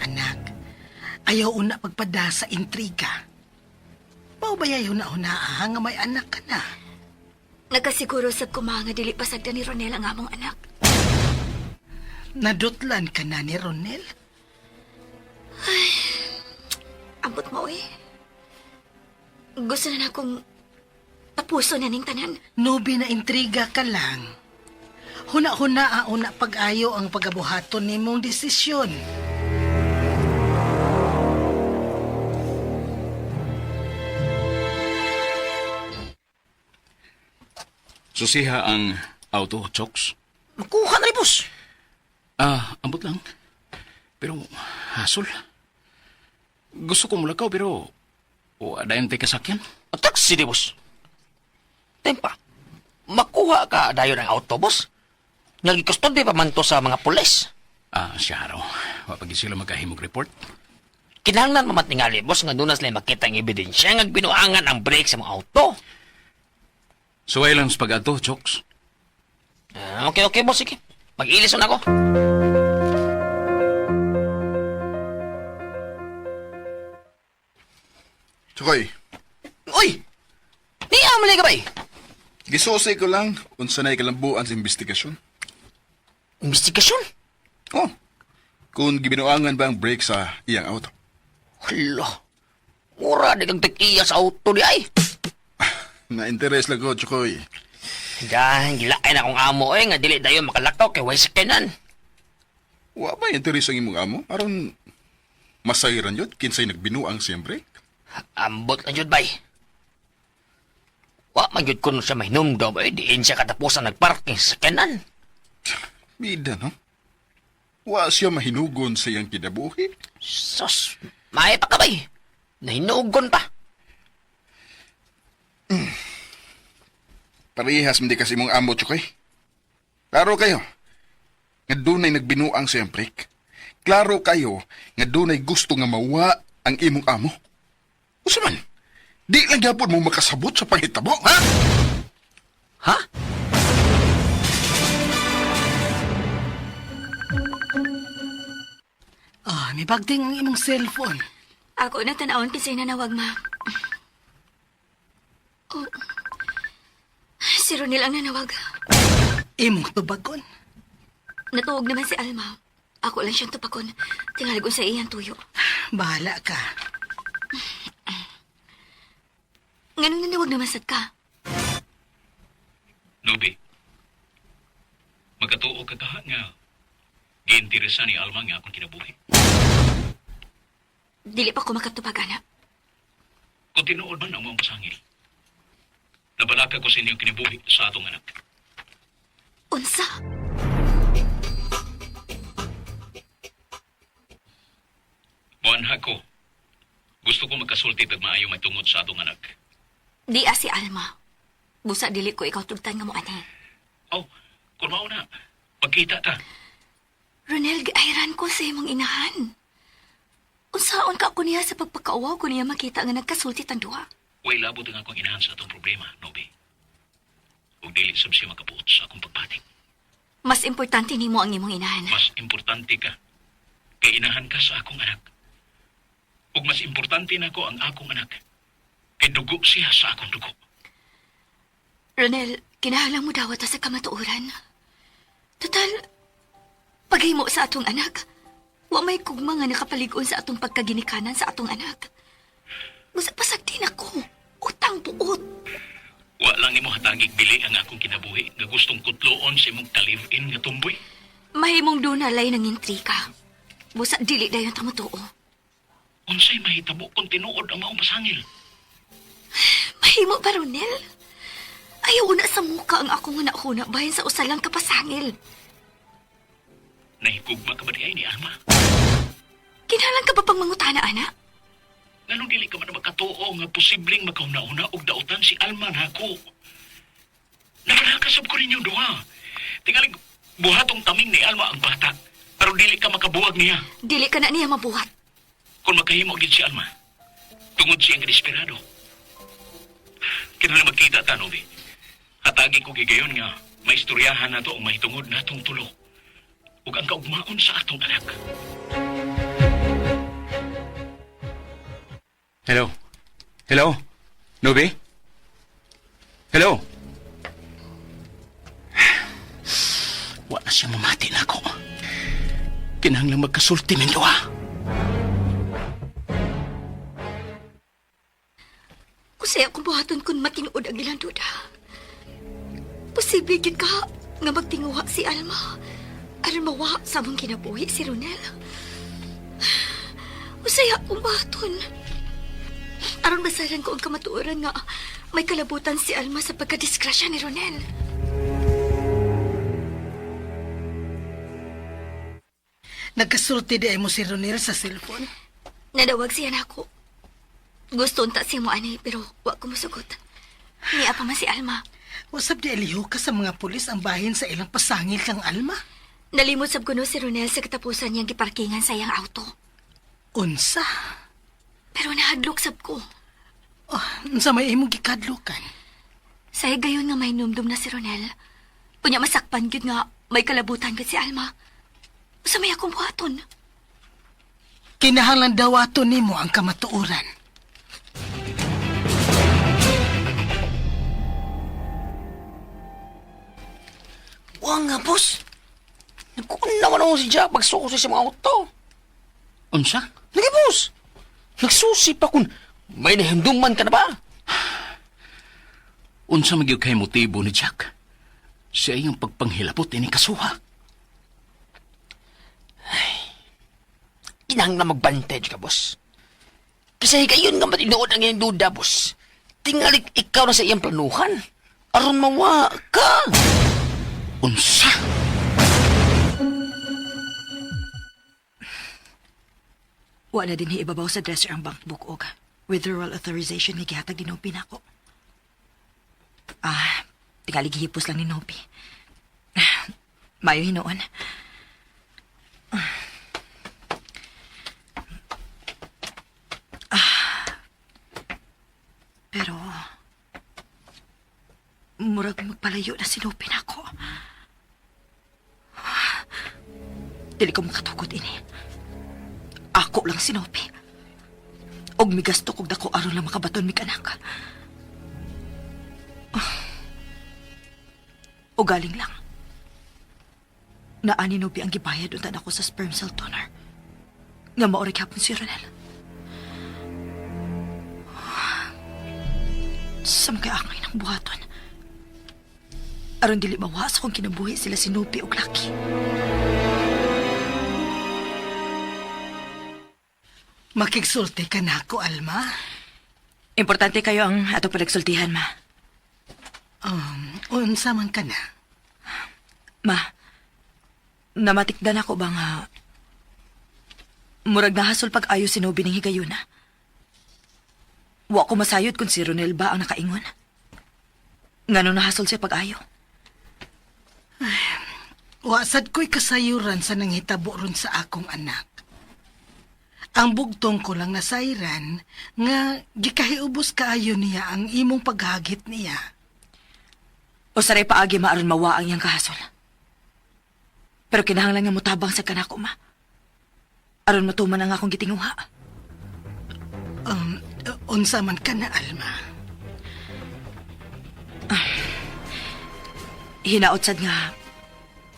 Speaker 6: Anak, ayaw una pagpada sa intriga. Mao ba yayo na una nga may anak ka na?
Speaker 3: Nagkasiguro sa kumanga dili pasagdan ni Ronel ang among anak.
Speaker 6: Nadutlan ka na ni Ronel?
Speaker 3: Ambot mo eh. Gusto na na akong tapuso na ning tanan.
Speaker 6: Nubi na intriga ka lang. Huna-huna una pag-ayo ang pagabuhaton nimong desisyon.
Speaker 7: Susiha ang auto, Chokes.
Speaker 10: Makuha na rin, boss.
Speaker 7: Ah, ambot lang. Pero, hasol. Gusto ko mulakaw, pero... O, adayon tayo kasakyan.
Speaker 10: A taxi di, boss. Tempa, makuha ka dayon ang auto, boss. Nagikustode pa man to sa mga pulis.
Speaker 7: Ah, siya raw. Wapag sila magkahimog report.
Speaker 10: Kinahanglan mamatingali, boss, nga doon na sila makita ang ebidensya nga binuangan ang brake sa mga auto.
Speaker 7: Suway lang sa pag-ato, Chokes.
Speaker 10: Ah, okay, okay, boss, sige. Mag-ilis na ako.
Speaker 4: Chokoy,
Speaker 10: Uy! Niya, mali ka ba eh?
Speaker 4: gisusi ko lang unsa na ikalambuan sa investigasyon.
Speaker 10: Investigasyon?
Speaker 4: Oh, kung gibinuangan ba ang brake sa iyang auto.
Speaker 10: Hala. Mura, di kang tag-iya sa auto di ay.
Speaker 4: Na-interest lang ko, Chokoy.
Speaker 10: Dahil gilain akong amo eh, nga dili dayon makalakaw kay way sakyanan.
Speaker 4: Wa ba interest ang imong amo? Aron masayran yun, kinsay nagbinuang siyang brake.
Speaker 10: Ambot lang jud bay. Wa man jud kuno siya mahinumdom eh, diin siya katapusan nagparking sa sakyanan.
Speaker 4: Bida, no? Wa siya mahinugon sa iyang kinabuhi.
Speaker 10: Sus, may pa ka bay. Nahinugon pa.
Speaker 4: Parehas man di kasi imong amo, Chokoy. Klaro kayo, nga dunay nagbinuang sa iyang brake. Klaro kayo, nga dunay gusto nga mawa ang imong amo. Usa man, di lang gyapon mo makasabot sa panghitabo, ha?
Speaker 10: Ha?
Speaker 6: Ah, may bagting ang imong cellphone.
Speaker 3: Ako na tanawon kinsay nanawag, ma. Oh. Si Ronel ang nanawag.
Speaker 6: Imong tubagon.
Speaker 3: Natuog naman si Alma. Ako lang siyang tupakon. Tingalig sa iyang tuyo.
Speaker 6: Bahala ka.
Speaker 3: Nganong nanawag naman sad ka?
Speaker 7: Nubi, magkatuo ka kaha nga giinteresa ni Alma nga akong kinabuhi.
Speaker 3: Dili pa ko makatupag, anak.
Speaker 7: Kung tinuod man ang mga pasangil, nabalaka ko sa inyong kinabuhi sa atong anak.
Speaker 3: Unsa?
Speaker 7: Buwan ko, gusto ko magkasulti tag maayo may tungod sa atong anak.
Speaker 3: Di si Alma. Busa dili ko ikaw tugtan nga mo ani.
Speaker 7: Oh, kung mao na, pagkita ta.
Speaker 3: Ronel, giayran ko sa imong inahan. Unsaon ka ako niya sa pagpakauwaw ko niya makita nga nagkasulti tang duha.
Speaker 7: Way labot ang akong inahan sa atong problema, Nobi. Ug dili sab siya makabuot sa akong pagpati.
Speaker 3: Mas importante nimo ang imong inahan.
Speaker 7: Mas importante ka. Kay inahan ka sa akong anak. Ug mas importante nako ang akong anak. Kay dugo siya sa akong dugo.
Speaker 3: Ronel, kinahanglan mo dawat ta sa kamatuoran. Total, paghimo sa atong anak, wa may kugma nga nakapalig-on sa atong pagkaginikanan sa atong anak. Busa pasagtin ako. Utang buot.
Speaker 7: Wa lang nimo hatagig bili ang akong kinabuhi nga gustong kutloon sa imong ka-live-in nga tumboy.
Speaker 3: Mahimong dunalay ng intrika. Busa dili dayon ta motuo.
Speaker 7: Unsay mahitabo kung tinuod ang maong pasangil?
Speaker 3: Mahimo ba, Ronel? Ayaw na sa muka ang akong huna-huna bahin sa usalang kapasangil.
Speaker 7: Nahigugma ka ba di ay ni Alma?
Speaker 3: Kinahanglan ka ba pang mangutana, anak?
Speaker 7: Nganong dili ka man makatuo nga posibleng makahuna-huna og dautan si Alma nako. Nabalakasab ko ninyong duha. Tingalig buhatong taming ni Alma ang bata. Pero dili ka makabuwag niya.
Speaker 3: Dili ka na niya mabuhat.
Speaker 7: Kung makahimo gid si Alma, tungod siyang desperado. Kinahanglan magkita ta, Nobi. Hatagi ko gigayon nga maistoryahan nato ang mahitungod natong tulo ug ang kaugmaon sa atong anak. Hello. Hello. Nobi? Hello. Wa na siya mamati na ako. Kinahanglan magkasulti min duha.
Speaker 3: buhaton kung matinuod ang ilang duda? Posible gyud ka nga magtinguha si Alma. Aron mawa sa among kinabuhi si Ronel. Usay akong buhaton. Aron masaran ko ang kamatuoran nga may kalabutan si Alma sa pagkadisgrasya ni Ronel.
Speaker 6: Nagkasulti di ay mo si Ronel sa cellphone.
Speaker 3: Nadawag siya nako. Gusto unta siya mo ani pero wa ko mosugot. Niya pa man si Alma.
Speaker 6: Wasab di aliho ka sa mga pulis ang bahin sa ilang pasangil kang Alma.
Speaker 3: Nalimot sab kuno si Ronel sa katapusan niyang giparkingan sa iyang auto.
Speaker 6: Unsa?
Speaker 3: Pero nahadlok sab ko.
Speaker 6: Oh, unsa may imong gikadlukan?
Speaker 3: Sa higayon nga may numdum na si Ronel. Unya masakpan gyud nga may kalabutan gud si Alma. Usa may akong buhaton.
Speaker 6: Kinahanglan daw ato nimo ang kamatuoran.
Speaker 10: Wa nga, boss. Nagkunawa na si Jack pagsuko sa mga auto.
Speaker 7: Unsa?
Speaker 10: Lagi, boss. Nagsusi pa kung may nahimduman ka na ba?
Speaker 7: Unsa magyud kay motibo ni Jack? Siya iyang pagpanghilabot ini kasuha.
Speaker 10: Kinahanglan magbantay ka, boss. Kasi higayon nga matinuod ang iyang duda, boss. Tingalik ikaw na sa iyang planuhan. Aron mawa ka.
Speaker 7: Unsa?
Speaker 8: Wa na din ibabaw sa dresser ang bank book og withdrawal authorization nga gihatag ni Nopi nako. Ah, tingali gihipos lang ni Nopi. Ah, Mayo hinuon. Ah, pero murag magpalayo na si Nopi nako. Ah, Dili ko makatugot ini. Ako lang sinopi. Og migasto kog dako aron lang makabaton mig anak. Ah. O galing lang. Naani nobi ang gibayad unta nako sa sperm cell donor. Nga maoray hapon si Ronel. Ah. Sa mga akay ng buhaton. Aron dili mawa sa kong kinabuhi sila si Nopi ug Lucky.
Speaker 6: Makigsulti ka nako, Alma.
Speaker 8: Importante kayo ang ato palagsultihan, ma.
Speaker 6: Unsa man ka na?
Speaker 8: Ma, namatikdan ako ba nga murag nahasol pag-ayo si Nobi ng higayuna. Wa ko masayod kung si Ronel ba ang nakaingon. Ngano nahasol siya pag-ayo?
Speaker 6: Wasad ko'y kasayuran sa nanghitabo ron sa akong anak. Ang bugtong ko lang nasayran nga gikahiubos kaayo niya ang imong paghagit niya.
Speaker 8: O saray paagi maaron mawa ang iyang kahasol. Pero kinahanglan nga motabang sa kanako, ma. Aron matuman ang akong gitinguha.
Speaker 6: Unsa man ka na, Alma.
Speaker 8: Hinaot sad nga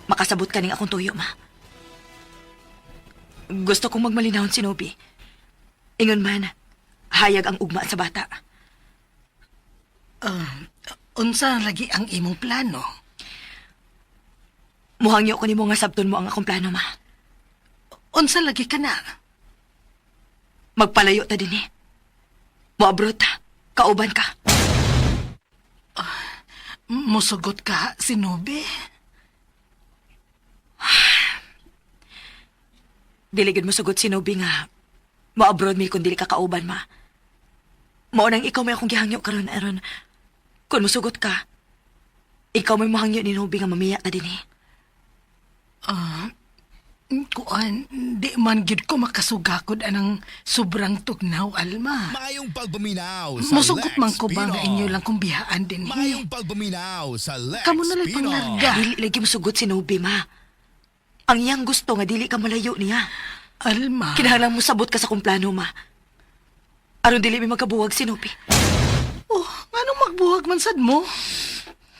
Speaker 8: makasabot ka ning akong tuyo, ma. Gusto kong magmalinahon si Nobi. Ingon man, hayag ang ugma sa bata.
Speaker 6: Unsa lagi ang imong plano?
Speaker 8: Muhangyo ko nimo nga sabton mo ang akong plano, ma.
Speaker 6: Unsa lagi ka na?
Speaker 8: Magpalayo ta din eh. Moabrot ta. Kauban ka.
Speaker 6: Musugot ka, sinubi.
Speaker 8: Dili gid mo sugot si Nobi nga. Moabroad mi kung dili ka kauban, ma. Mao nang ikaw may akong gihangyo karon aron. Kung musugot ka, ikaw may mohangyo ni Nobi nga mamiya ta din eh.
Speaker 6: Kuan, di man gid ko makasugakod anang sobrang tugnaw, Alma.
Speaker 5: Maayong pagpaminaw sa
Speaker 6: Musugot
Speaker 5: Lex
Speaker 6: man ko ba nga
Speaker 5: Pino.
Speaker 6: inyo lang kung bihaan din eh.
Speaker 5: Maayong pagpaminaw sa Lex
Speaker 6: Kamo na lang
Speaker 5: Pino.
Speaker 6: panglarga.
Speaker 8: Dili lagi musugot si Nobi, ma. Ang iyang gusto nga dili ka malayo niya.
Speaker 6: Alma.
Speaker 8: Kinahanglan mo sabot ka sa kong plano, ma. Aron dili mi magkabuwag si Nobi.
Speaker 6: Oh, nganong magbuhag man sad mo?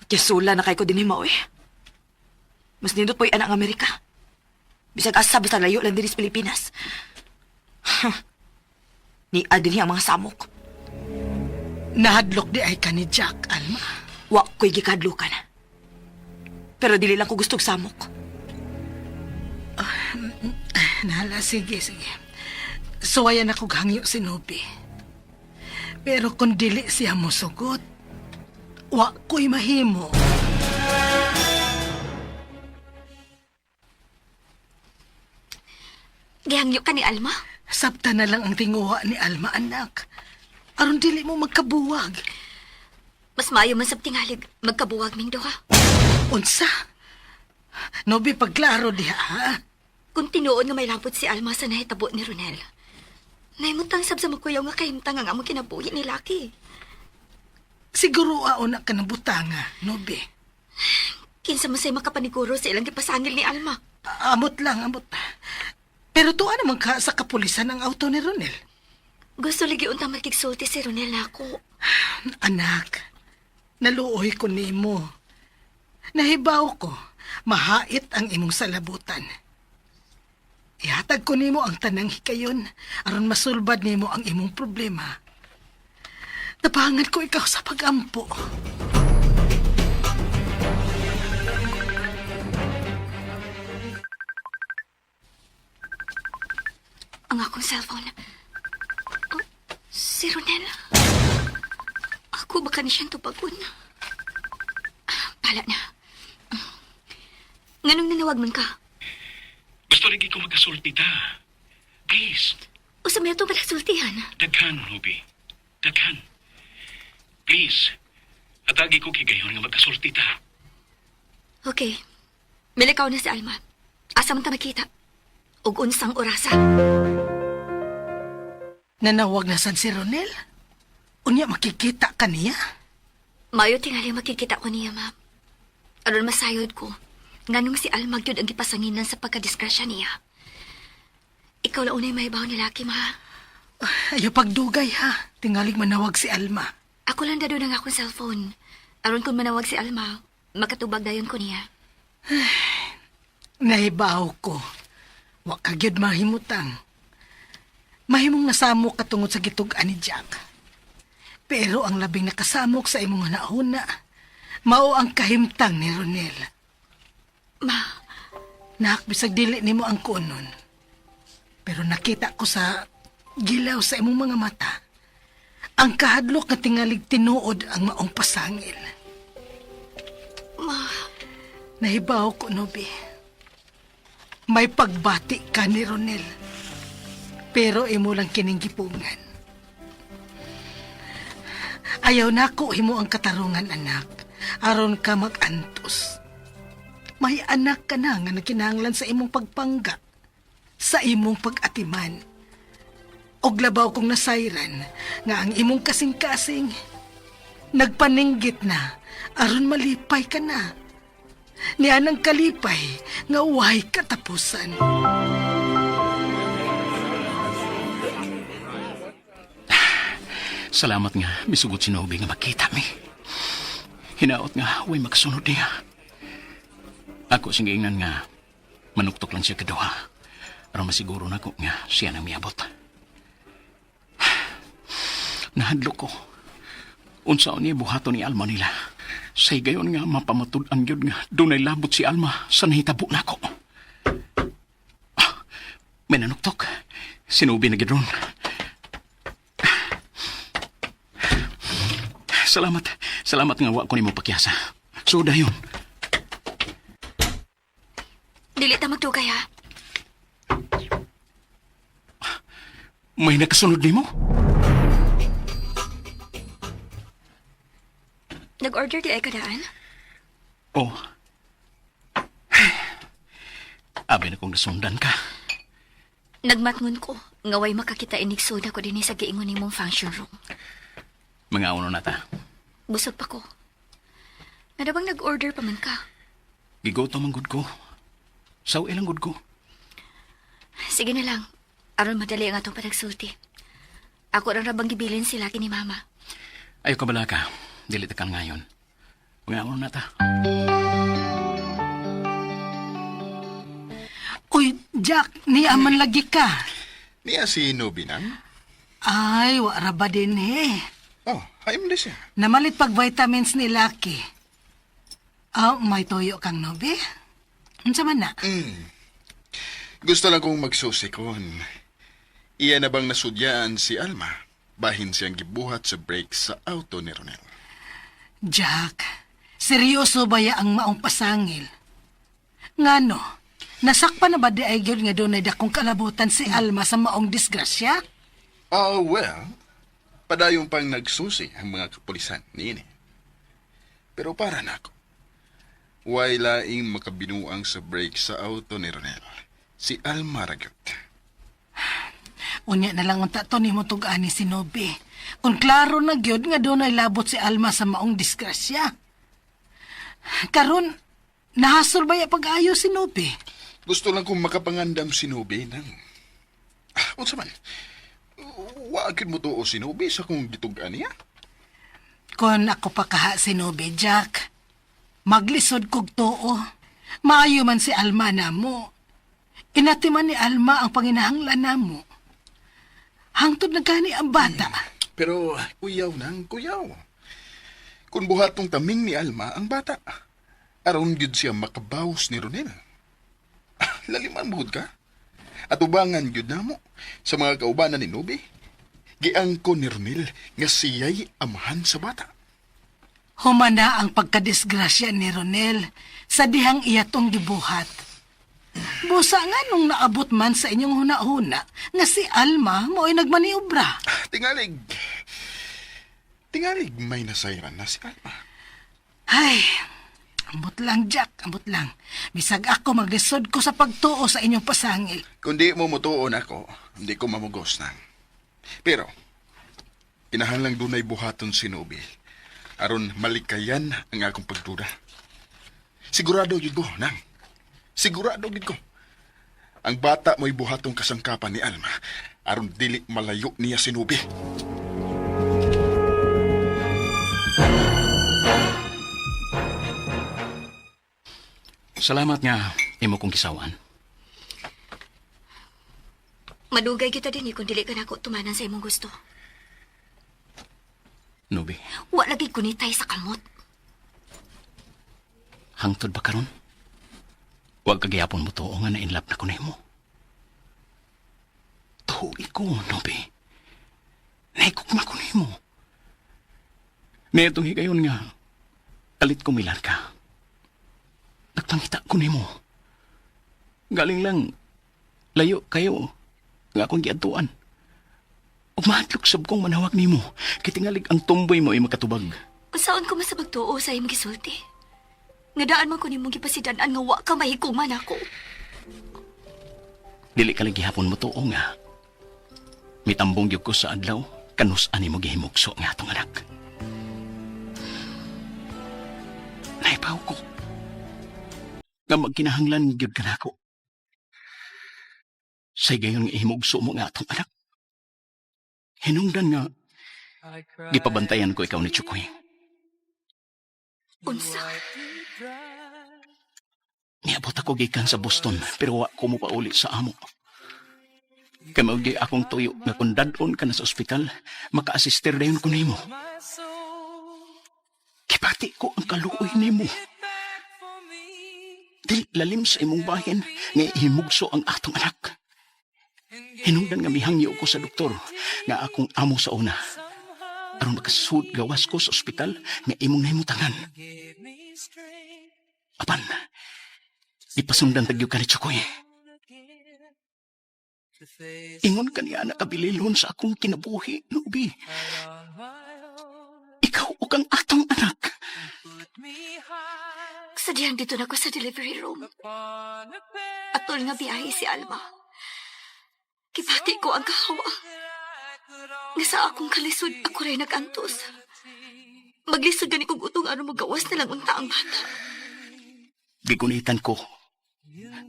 Speaker 8: Kisula na kay ko din mo, eh. Mas nindot po'y anak ang Amerika. Bisag asa basta layo lang din sa Pilipinas. Ni adin ang mga samok.
Speaker 6: Nahadlok di ay ka ni Jack, Alma.
Speaker 8: Wa ko'y gikadlukan. Pero dili lang ko gustog samok.
Speaker 6: Nala, sige, sige. Suwayan ako hangyo si Nobi. Pero kung dili siya mosugot, wa ko'y mahimo.
Speaker 3: Gihangyo ka ni Alma?
Speaker 6: Sabta na lang ang tinguha ni Alma, anak. Aron dili mo magkabuwag.
Speaker 3: Mas maayo man sa tingalig, magkabuwag ming duha.
Speaker 6: Unsa? Nobi, pagklaro diha, ha?
Speaker 3: Kung tinuod nga may labot si Alma sa nahitabo ni Ronel, nahimutang sab sa makuyaw nga kahimtang ang among kinabuhi ni Lucky.
Speaker 6: Siguro aon na ka ng butanga, Nobi.
Speaker 3: Kinsa man say makapaniguro sa ilang gipasangil ni Alma.
Speaker 6: Amot lang, amot. Pero tuwa naman ka sa kapulisan ang auto ni Ronel.
Speaker 3: Gusto lagi untang makigsulti si Ronel nako.
Speaker 6: Anak, naluoy ko nimo. Nahibaw ko, mahait ang imong salabutan. Ihatag ko nimo ang tanang hikayon aron masulbad nimo ang imong problema. Tapangan ko ikaw sa pagampo.
Speaker 3: Ang akong cellphone. Oh, si Ronel. Ako baka ni siyang tubagon. Ah, Pala na. Nganong nanawag man ka?
Speaker 7: Gusto lagi ko magkasulti ta. Please,
Speaker 3: Usa may itong palasultihan.
Speaker 7: daghan, Ruby. Daghan. Please, atagi ko kigayon nga magkasulti ta.
Speaker 3: Okay. Milikaw na si Alma. Asa man ta makita? Ug unsang orasa.
Speaker 6: Nanawag na sad si Ronel? Unya makikita ka niya?
Speaker 3: Mayo tingali makikita ko niya, ma'am. Aron masayod ko. Nganong si Alma gyud ang gipasanginan sa pagkadisgrasya niya. Ikaw la unay mahibaw ni Lucky, ma.
Speaker 6: Ayaw pagdugay ha. Tingalig manawag si Alma.
Speaker 3: Ako lang dado ng akong cellphone. Aron kung manawag si Alma, makatubag dayon ko niya.
Speaker 6: Nahibaw ko. Wa ka gyud mahimutang. Mahimong nasamok ka tungod sa gitug-an ni Jack. Pero ang labing nakasamok sa imong huna mao ang kahimtang ni Ronel.
Speaker 3: Ma,
Speaker 6: Nak, bisag dili nimo ang kunon. Pero nakita ko sa gilaw sa imong mga mata, ang kahadlok nga tingalig tinuod ang maong pasangil.
Speaker 3: ma,
Speaker 6: Nahibaw ko, Nobi. May pagbati ka ni Ronel. Pero imo lang kining gipungan. Ayaw na ko himo ang katarungan, anak. Aron ka magantos. May anak ka na nga nakinahanglan sa imong pagpangga, sa imong pag-atiman. Og labaw kong nasayran nga ang imong kasing-kasing nagpaninggit na aron malipay ka na niya ng kalipay nga uway katapusan.
Speaker 7: Salamat nga, misugot si Nobi nga makita mi. Hinaot nga, way makasunod niya. Ako sing giingnan nga, manuktok lang siya kaduha. Aron masiguro na ko nga siya nang miabot. Nahadlok ko. Unsaon niya buhaton ni Alma nila. Sa higayon nga mapamatud-an gyud nga dunay labot si Alma sa nahitabo nako. Ah, may nanuktok. Sinubi na gyud ron. Salamat. Salamat nga wa ko nimo pakyasa. So dayon.
Speaker 3: dili ta magdugay ha.
Speaker 7: May nakasunod nimo?
Speaker 3: Nag-order di ay kadaan?
Speaker 7: Oh. Abi na kong nasundan ka.
Speaker 3: Nagmatngon ko. Nga way makakita inig soda ko dinhi sa giingon nimong function room.
Speaker 7: Mga uno na ta.
Speaker 3: Busog pa ko. Nga bang nag-order pa man ka?
Speaker 7: Gigotom ang gud ko. Saw ilang gud ko.
Speaker 3: Sige na lang. Aron madali ang atong panagsulti. Ako ra rabang gibilin sila kini mama.
Speaker 7: Ayo ka bala ka. Dili ta kan ngayon. Mga uno na ta.
Speaker 6: Uy, Jack, niya man lagi ka.
Speaker 4: Niya si Nobi nang?
Speaker 6: Ay, wara ba din eh.
Speaker 4: Oh, haim di siya.
Speaker 6: Namalit pag vitamins ni Lucky. Ah, may tuyo kang nobi? Unsa man na?
Speaker 4: Gusto lang kong magsusikon. Iya na bang nasudyaan si Alma? Bahin siyang gibuhat sa break sa auto ni Ronel.
Speaker 6: Jack, seryoso ba ya ang maong pasangil? Ngano, nasakpan na ba di ay gyud nga dunay dakong kalabutan si Alma sa maong disgrasya?
Speaker 4: Oh, well, padayon pang nagsusi ang mga kapulisan niini. Pero para nako, way laing makabinuang sa break sa auto ni Ronel. Si Alma Ragot.
Speaker 6: Unya na lang unta to nimo tug-ani si Nobi. Kung klaro na gyud nga dunay labot si Alma sa maong disgrasya. Karon, nahasol ba ya pag-ayo si Nobi?
Speaker 4: Gusto lang kong makapangandam si Nobi nang... Ah, unsa man? Wa mo tuo si Nobi sa kong gitug-an niya.
Speaker 6: Kon ako pa kaha si Nobi, Jack. Maglisod kog tuo. Maayo man si Alma namo. Inatiman ni Alma ang panginahanglan namo. Hangtod na gani ang bata.
Speaker 4: Pero kuyaw nang kuyaw. Kung buhatong taming ni Alma ang bata, aron gyud siya makabawas ni Ronel. Ah, laliman buhod ka. Atubangan gyud namo sa mga kaubanan ni Nobi. Giangko ni Ronel nga siya'y amahan sa bata.
Speaker 6: Humana ang pagkadisgrasya ni Ronel sa dihang iya tong gibuhat. Busa nga nung naabot man sa inyong huna-huna nga si Alma mo'y nagmaniobra.
Speaker 4: Ah, Tingalig. Tingalig may nasayran na si Alma.
Speaker 6: Ay, ambot lang, Jack, ambot lang. Bisag ako maglisod ko sa pagtuo sa inyong pasangil.
Speaker 4: Kung di mo mutuon ako, hindi ko mamugos na. Pero, kinahanglang dunay buhaton si Nobi. Aron malikayan ang akong pagduda. Sigurado gyud ko, nang. Sigurado gyud ko. Ang bata mo'y buhatong kasangkapan ni Alma. Aron dili malayo niya si Nobi.
Speaker 7: Salamat nga imo kong kisawan.
Speaker 3: Madugay kita din eh kung dili ka nako tumanan sa imong gusto.
Speaker 7: Nubi,
Speaker 3: Wa lagi kunitay sa kamot.
Speaker 7: hangtod ba karon? Huwag kagayapon mo tuo nga na-inlove na ko nimo. Tuo ko, Nubi. Naikugma ko nimo. Nitong higayon nga, kalit kumilar ka. Nagpangita ko nimo. Galing lang, layo kayo nga akong giadtuan. Ug mahadlok sab kong manawag nimo. Kitingalig ang tumboy mo ay makatubag.
Speaker 3: Unsaon ko masabag tuo sa imong gisulti? Nga daan man ko nimong gipasidan-an nga wa ka mahigugma nako.
Speaker 7: Dili ka lang gihapon mo tuo nga. Mitambong gyud ko sa adlaw, kanus ani mo gihimugso nga atong anak. Naipaw ko. Nga magkinahanglan gyud ka nako. Sa gayon nga ihimugso mo nga atong anak. Hinungdan nga gipabantayan ko ikaw ni Chukoy.
Speaker 3: Unsa?
Speaker 7: Niabot ako gikan sa Boston pero wa ko mopauli sa amo. Kay mao gyud akong tuyo nga kung dad-on ka na sa ospital, maka-assister dayon ko nimo. Kipati ko ang kaluoy nimo. Dili lalim sa imong bahin nga ihimugso ang atong anak. Hinungdan nga mihangyo ko sa doktor nga akong amo sa una. Aron makasud gawas ko sa ospital nga imong nahimutangan. Apan, ipasundan tagyo ka ni Chokoy. Ingon ka niya nakabililon sa akong kinabuhi, Nubi. Ikaw o kang atong anak.
Speaker 3: Sa diyang dito na ko sa delivery room. Atol nga biyahe si Alma. Kipati ko ang kahawa. Nga sa akong kalisod, ako rin nag-antos. Maglisod gani kog utong ano magawas na lang unta ang bata.
Speaker 7: Gigunitan ko.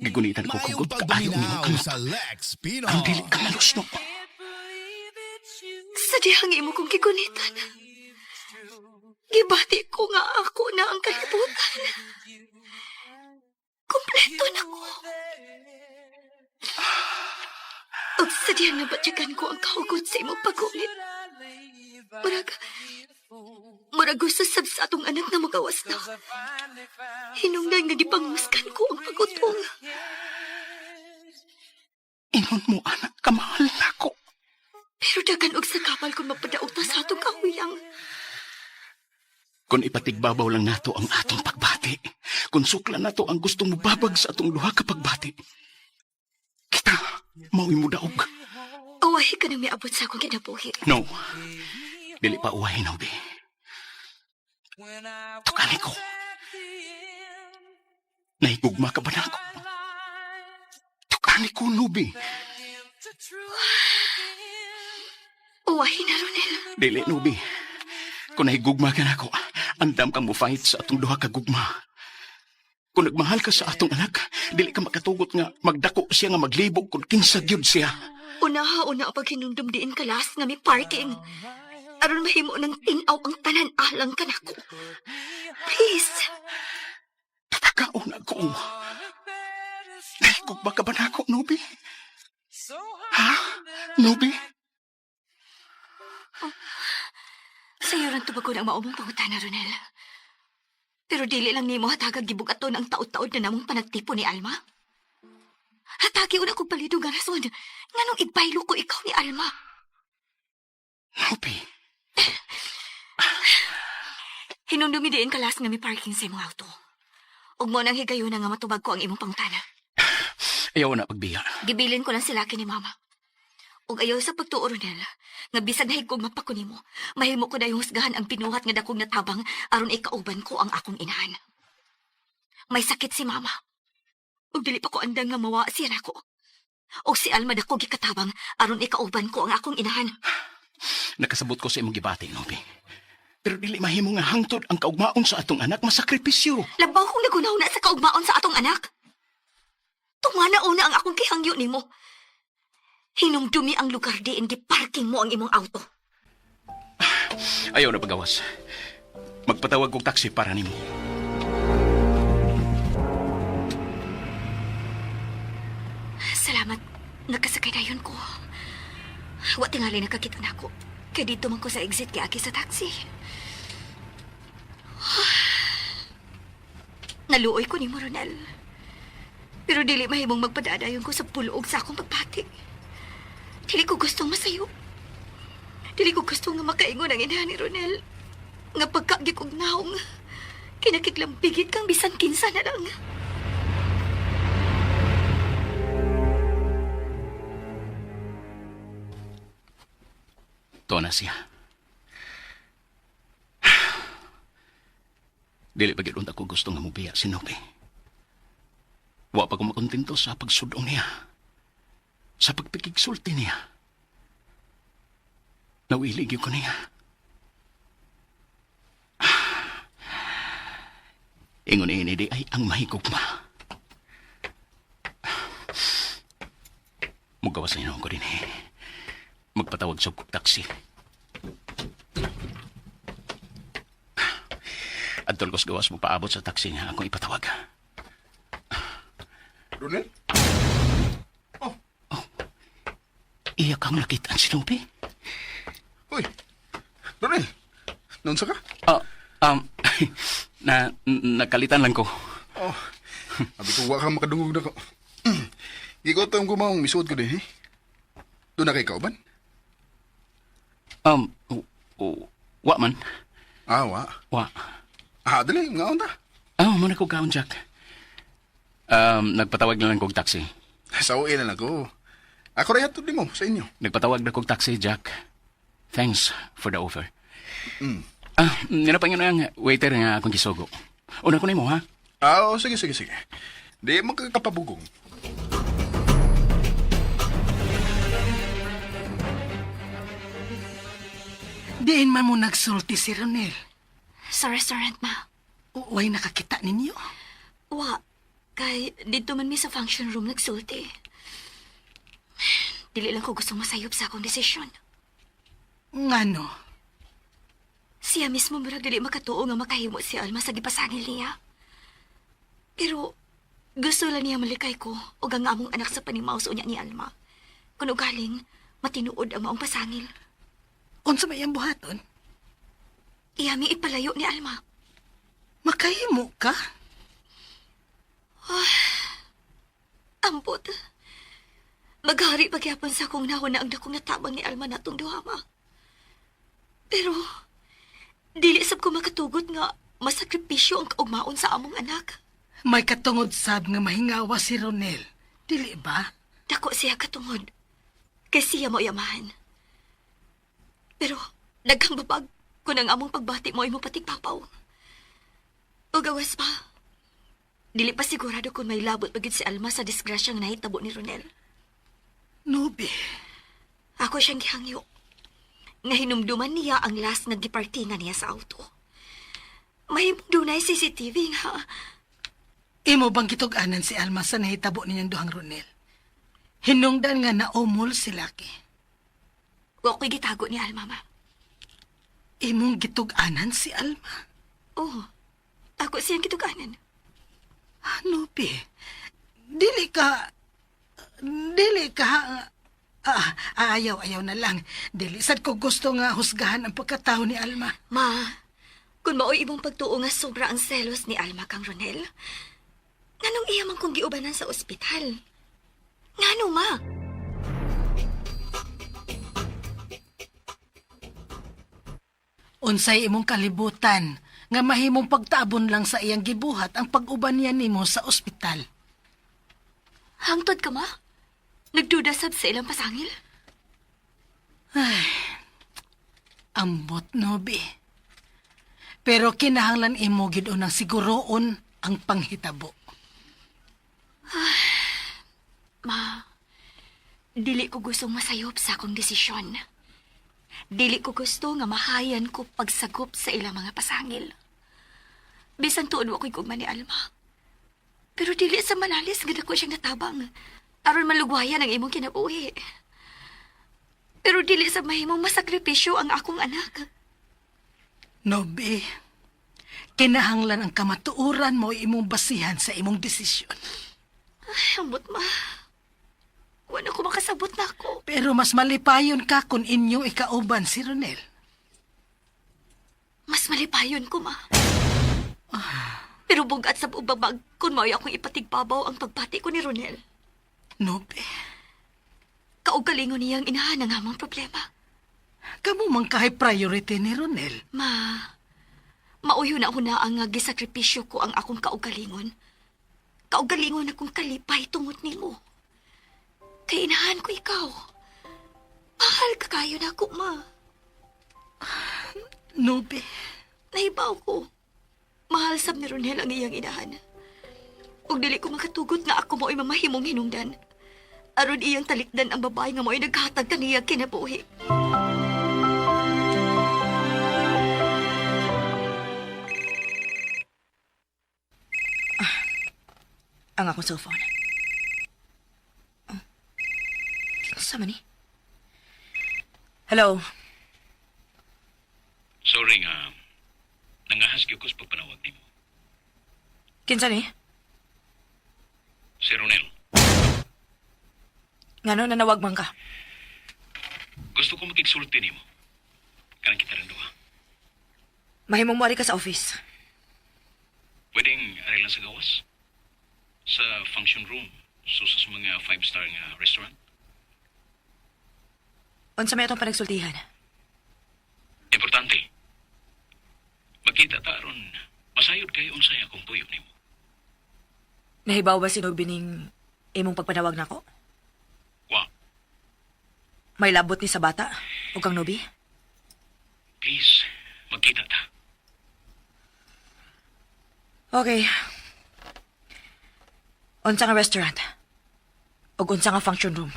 Speaker 7: Gigunitan ko
Speaker 5: Mayong
Speaker 7: kung kaayo ang imong
Speaker 5: pagbuminaw
Speaker 7: kamot.
Speaker 5: sa Lex Pino.
Speaker 7: Ang dili ka malusno.
Speaker 3: Sa dihang imo kong gigunitan. Gibati ko nga ako na ang kalibutan. Kompleto na ko. Ug sa dihang nabatyagan ko ang kahugot sa imong paggunit. Murag gusto sab sa atong anak na magawas na. Hinungdan nga gipangmuskan ko ang pagutong.
Speaker 7: Ingon mo, anak, kamahal nako.
Speaker 3: Pero dagan og sa kapal kung mapadaog ta sa atong kahuyang.
Speaker 7: Kung ipatigbabaw lang nato ang atong pagbati, kung sukla nato ang gustong mubabag sa atong duha ka pagbati, kita, mao'y mudaog.
Speaker 3: Awahi ka nang miabot sa akong kinabuhi.
Speaker 7: No. Dili pa uwahin, Obi. Tukani ko. Nahigugma ka ba nako? Tukani ko, Nubi.
Speaker 3: Uwahi na, Ronel.
Speaker 7: Dili, Nubi. Kung nahigugma ka nako, andam kang mo-fight sa atong duha ka gugma. Kung nagmahal ka sa atong anak, dili ka makatugot nga magdako siya nga maglibog kung kinsa gyud siya.
Speaker 3: Unaha una ang paghinumdum diin kalas nga may parking. Aron mahimo ng tinaw ang tanan alang kanako. Please.
Speaker 7: Tatakaon ako. Nahigugma ka ba nako, Nubi? Ha? Nubi?
Speaker 3: Sa'yo rin tubagon ang maumong pangutana, Ronel. Pero dili lang nimo hatagag gibugaton ang taod-taod na namong panagtipo ni Alma. Hatagi una kong palido nga rason. Nganong ibaylo ko ikaw ni Alma.
Speaker 7: Nubi.
Speaker 3: Hinumdumi diin kalas nga may parking sa imong auto. Ug mo nang higayon nga matubag ko ang imong pangutana.
Speaker 7: Ayaw na pagbiya.
Speaker 3: Gibilin ko lang sila kini mama. Ug ayaw sa pagtuo, Ronel, nga bisag nahigog mapako nimo, mahimo ko dayong husgahan ang pinuhat nga dakong natabang aron ikauban ko ang akong inahan. May sakit si mama. Ug dili pa ko andang nga mawa siya nako. Ug si Alma dako gikatabang aron ikauban ko ang akong inahan.
Speaker 7: Nakasabot ko sa imong gibati, Nubi. Pero dili mahimo nga hangtod ang kaugmaon sa atong anak masakripisyo.
Speaker 3: Labaw kong nagunaw na sa kaugmaon sa atong anak. Tungana una ang akong kihangyo nimo. Hinumdumi ang lugar diin gi-parking mo ang imong auto.
Speaker 7: Ayaw na pagawas. Magpatawag kog taxi para nimo.
Speaker 3: Salamat. Nagkasakay dayon ko. Wa tingali nakakita nako. Kay dito man ko sa exit kay aki sa taxi. Naluoy ko nimo, Ronel. Pero dili mahimong magpadadayon ko sa pulog sa akong pagpati. Dili ko gustong masayo. Dili ko gusto nga makaingon ang inahan ni Ronel. Nga pagkagik og naong, kinakiglang bigit kang bisan kinsa na lang.
Speaker 7: To na siya. Dili pa gyud unta ko gusto nga mobiya si Nubi. Wa pa ko makontento sa pagsudong niya. Sa pagpikigsulti niya. Nawili gyud ko niya. Ingon ini di ay ang mahigugma. Mugawas na ko din eh. Magpatawag sa taxi. Adtol ko sa gawas mo paabot sa taxi nga akong ipatawag.
Speaker 4: Ronel?
Speaker 7: Iya kang nakitaan si Nubi.
Speaker 4: Uy, Ronel, naunsa ka?
Speaker 7: Ah, um, na, nakalitan lang ko.
Speaker 4: Oh, abi ko wa ka makadungog na ko. Gikotom ko maong misuod ko din, eh. Doon na kay kauban?
Speaker 7: Um, wa man.
Speaker 4: Ah, wa.
Speaker 7: Wa.
Speaker 4: Ah, dali, ngaon ta.
Speaker 7: Ah, muna ko kaon, Jack. Nagpatawag na lang kog taxi.
Speaker 4: Sa uwi na lang ko. Ako rin hatod mo sa inyo.
Speaker 7: Nagpatawag na kog taxi, Jack. Thanks for the offer. Ah, ninapangin na ang waiter nga akong gisugo. Una ko nimo, ha?
Speaker 4: Ah, oh, sige, sige, sige. Di mo kakapabugong.
Speaker 6: Diin man mo nagsulti si Ronel.
Speaker 3: Sa restaurant, ma.
Speaker 6: Uway nakakita ninyo.
Speaker 3: Wa, kay dito man mi sa function room nagsulti. Dili lang ko gustong masayop sa akong desisyon.
Speaker 6: Ngano?
Speaker 3: Siya mismo murag dili makatuo nga makahimo si Alma sa gipasangil niya. Pero gusto lang niya malikay ko og ang among anak sa panimaw sa unya ni Alma. Kun ugaling, matinuod ang maong pasangil.
Speaker 6: Unsa may iyang buhaton?
Speaker 3: Iya mi ipalayo ni Alma.
Speaker 6: Makahimo ka?
Speaker 3: Ambot. Maghari pagyapon sa akong nahuna ang dakong natabang ni Alma natong duha, ma. Pero, dili sab ko makatugot nga masakripisyo ang kaugmaon sa among anak.
Speaker 6: May katungod sab nga mahingawa si Ronel. Dili ba?
Speaker 3: Dako siya katungod. Kay siya mo yamahan. Pero, daghang babag kung ang among pagbati mo ay mo patigpapaw. O gawas pa. Dili pa sigurado kung may labot pagid si Alma sa disgrasyang nahitabo ni Ronel.
Speaker 6: Nubi.
Speaker 3: Ako siyang gihangyo. Nga hinumduman niya ang last nga gipartingan niya sa auto. Mahimong dunay CCTV nga.
Speaker 6: Imo bang gitug-anan si Alma sa nahitabo ninyong duhang Ronel? Hinungdan nga naumol si Lucky.
Speaker 3: Wa ko'y gitago ni Alma, ma.
Speaker 6: Imong gitug-anan si Alma.
Speaker 3: Oh, ako siyang gituganan.
Speaker 6: Ano, pi? Dili ka... Dili ka... Ah, ayaw, ayaw na lang. Dili sad ko gusto nga husgahan ang pagkatao ni Alma.
Speaker 3: Ma, kung mao'y imong pagtuo nga sobra ang selos ni Alma kang Ronel, nganong iya man kong giubanan sa ospital? Ngano, ma?
Speaker 6: Unsay imong kalibutan nga mahimong pagtaabon lang sa iyang gibuhat ang pag-uban niya nimo sa ospital.
Speaker 3: Hangtod ka, ma? Nagduda sab sa ilang pasangil?
Speaker 6: Ambot, Nobi. Pero kinahanglan imo gid unang siguroon ang panghitabo.
Speaker 3: Ma, dili ko gustong masayop sa akong desisyon. Dili ko gusto nga mahayan ko pagsagop sa ilang mga pasangil. Bisan tuod wa ko'y gugma ni Alma. Pero dili sa manalis nga dako siyang natabang. Aron malugwayan ang imong kinabuhi. Pero dili sa mahimong masakripisyo ang akong anak.
Speaker 6: Nobi, kinahanglan ang kamatuoran mo imong basihan sa imong desisyon.
Speaker 3: Ay, ambot ma. Wala ko makasabot na ako.
Speaker 6: Pero mas malipayon ka kung inyong ikauban si Ronel.
Speaker 3: Mas malipayon ko, ma. Pero bugat sa ubabag kung mao'y akong ipatigbabaw ang pagbati ko ni Ronel.
Speaker 6: Nobi,
Speaker 3: Kaugalingon niyang inahan ang among problema.
Speaker 6: kamo man kahay priority ni Ronel.
Speaker 3: Ma, mauyo na una ang nga gisakripisyo ko ang akong kaugalingon. Kaugalingon akong kalipay tungod nimo. Kay inahan ko ikaw. Mahal ka kayo na ako, ma.
Speaker 6: Nobi,
Speaker 3: Nahibaw ko. Mahal sab ni Ronel ang iyang inahan. Ug dili ko makatugot nga ako mo'y mamahimong hinungdan. Aron iyang talikdan ang babae nga mo'y naghatag kaniya kinabuhi.
Speaker 9: Ang akong cellphone. Oh. Kinsa man ni? Hello.
Speaker 7: Sorry nga, nangahas gyud ko sa pagpanawag nimo.
Speaker 9: Kinsa ni?
Speaker 7: Si Ronel,
Speaker 9: Ngano nanawag man ka?
Speaker 7: gusto ko makigsulti nimo. Kanang kita rin duha.
Speaker 9: Mahimong moari ka sa office.
Speaker 7: Pwedeng ari lang sa gawas. Sa function room, so sa mga five-star nga restaurant.
Speaker 9: Unsa may atong panagsultihan?
Speaker 7: Importante. Magkita ta aron masayod kayo unsay akong puyo nimo.
Speaker 9: Nahibaw ba si Nobi ning imong pagpanawag nako?
Speaker 7: Wa,
Speaker 9: May labot ni sa bata o kang Nobi?
Speaker 7: please, magkita ta.
Speaker 9: Okay. Unsa nga restaurant? Ug unsa nga function room?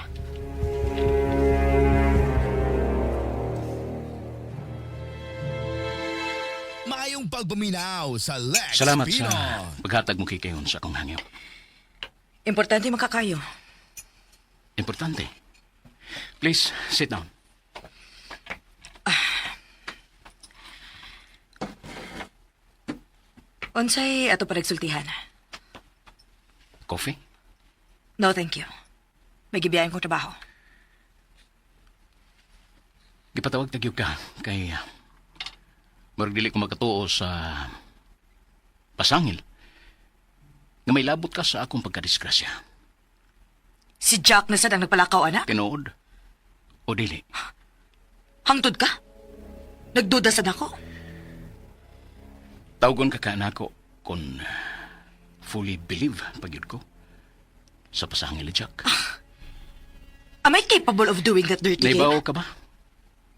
Speaker 5: Maayong pagpaminaw sa Lex
Speaker 7: Salamat
Speaker 5: Pino.
Speaker 7: sa paghatag mo kay kayon sa akong hangyo.
Speaker 9: Importante makakayo.
Speaker 7: Importante. Please, sit down.
Speaker 9: Unsay ato panagsultihan?
Speaker 7: Coffee?
Speaker 9: No, thank you. May gibiyahin kong trabaho.
Speaker 7: Gipatawag ta gyud ka kay murag dili ko makatuo sa pasangil nga may labot ka sa akong pagkadisgrasya.
Speaker 8: Si Jack na sad ang nagpalakaw, anak.
Speaker 7: Tinuod o dili?
Speaker 8: Hangtod ka? Nagduda sad ako?
Speaker 7: Tawgon ka nako kung fully believe pagyud ko sa pasangil ni Jack.
Speaker 8: Am I capable of doing that dirty game?
Speaker 7: Naibaw ka ba?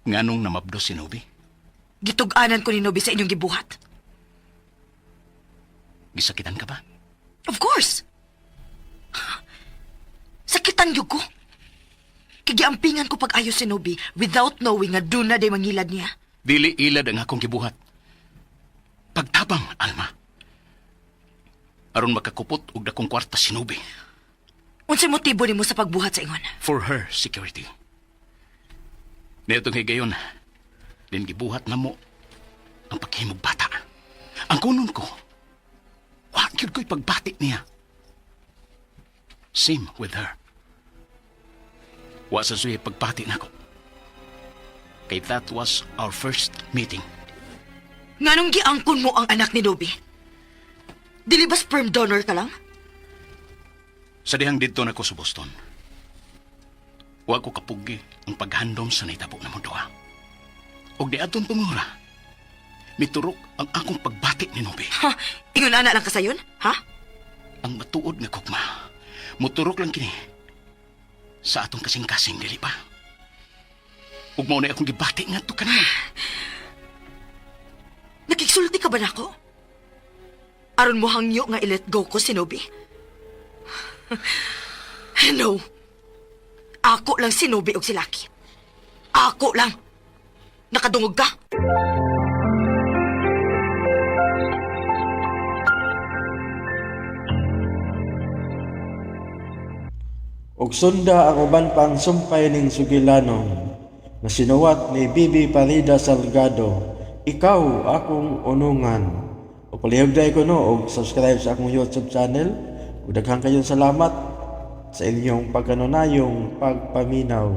Speaker 7: Nganong namabdo si Nobi?
Speaker 8: Gitug-anan ko ni Nobi sa inyong gibuhat.
Speaker 7: Gisakitan ka ba?
Speaker 8: Of course. Sakitan gyud ko. Kay giampingan ko pag-ayo si Nobi without knowing nga duna day mangilad niya.
Speaker 7: Dili ilad ang akong gibuhat. Pagtabang, Alma. Aron makakupot og dakong kwarta si Nobi.
Speaker 8: Unsay motibo nimo sa pagbuhat sa ingon?
Speaker 7: For her security. Niadtong higayon, din gibuhat na mo ang paghimog bata. Ang kunon ko, wa gyud ko'y pagbati niya. Same with her. Wa sa suya pagbati nako. Kay that was our first meeting.
Speaker 8: Nganong giangkon mo ang anak ni Nobi? Dili ba sperm donor ka lang?
Speaker 7: Sa dihang didto nako sa Boston. Wa ko kapugi ang paghandom sa nahitabo namong duha. Og niadtong tungura, miturok ang akong pagbati ni Nobi.
Speaker 8: Ha? Ingon ana lang ka sayon? Ha?
Speaker 7: Ang matuod nga gugma, muturok lang kini sa atong kasing-kasing, dili ba? Ug mao na akong gibati ngadto kaniya.
Speaker 8: Nakigsulti ka ba nako? Aron mo hangyo nga i-let go ko si Nobi? No. Ako lang si Nobi og si Lucky. Ako lang. Nakadungog ka?
Speaker 1: Ug sunda ang uban pang sumpay ning sugilanon nga sinuwat ni Bibi Parida Salgado. Ikaw akong unungan. O palihog dai ko no og subscribe sa akong YouTube channel. Ug daghan kayong salamat sa inyong pagkanunayong pagpaminaw.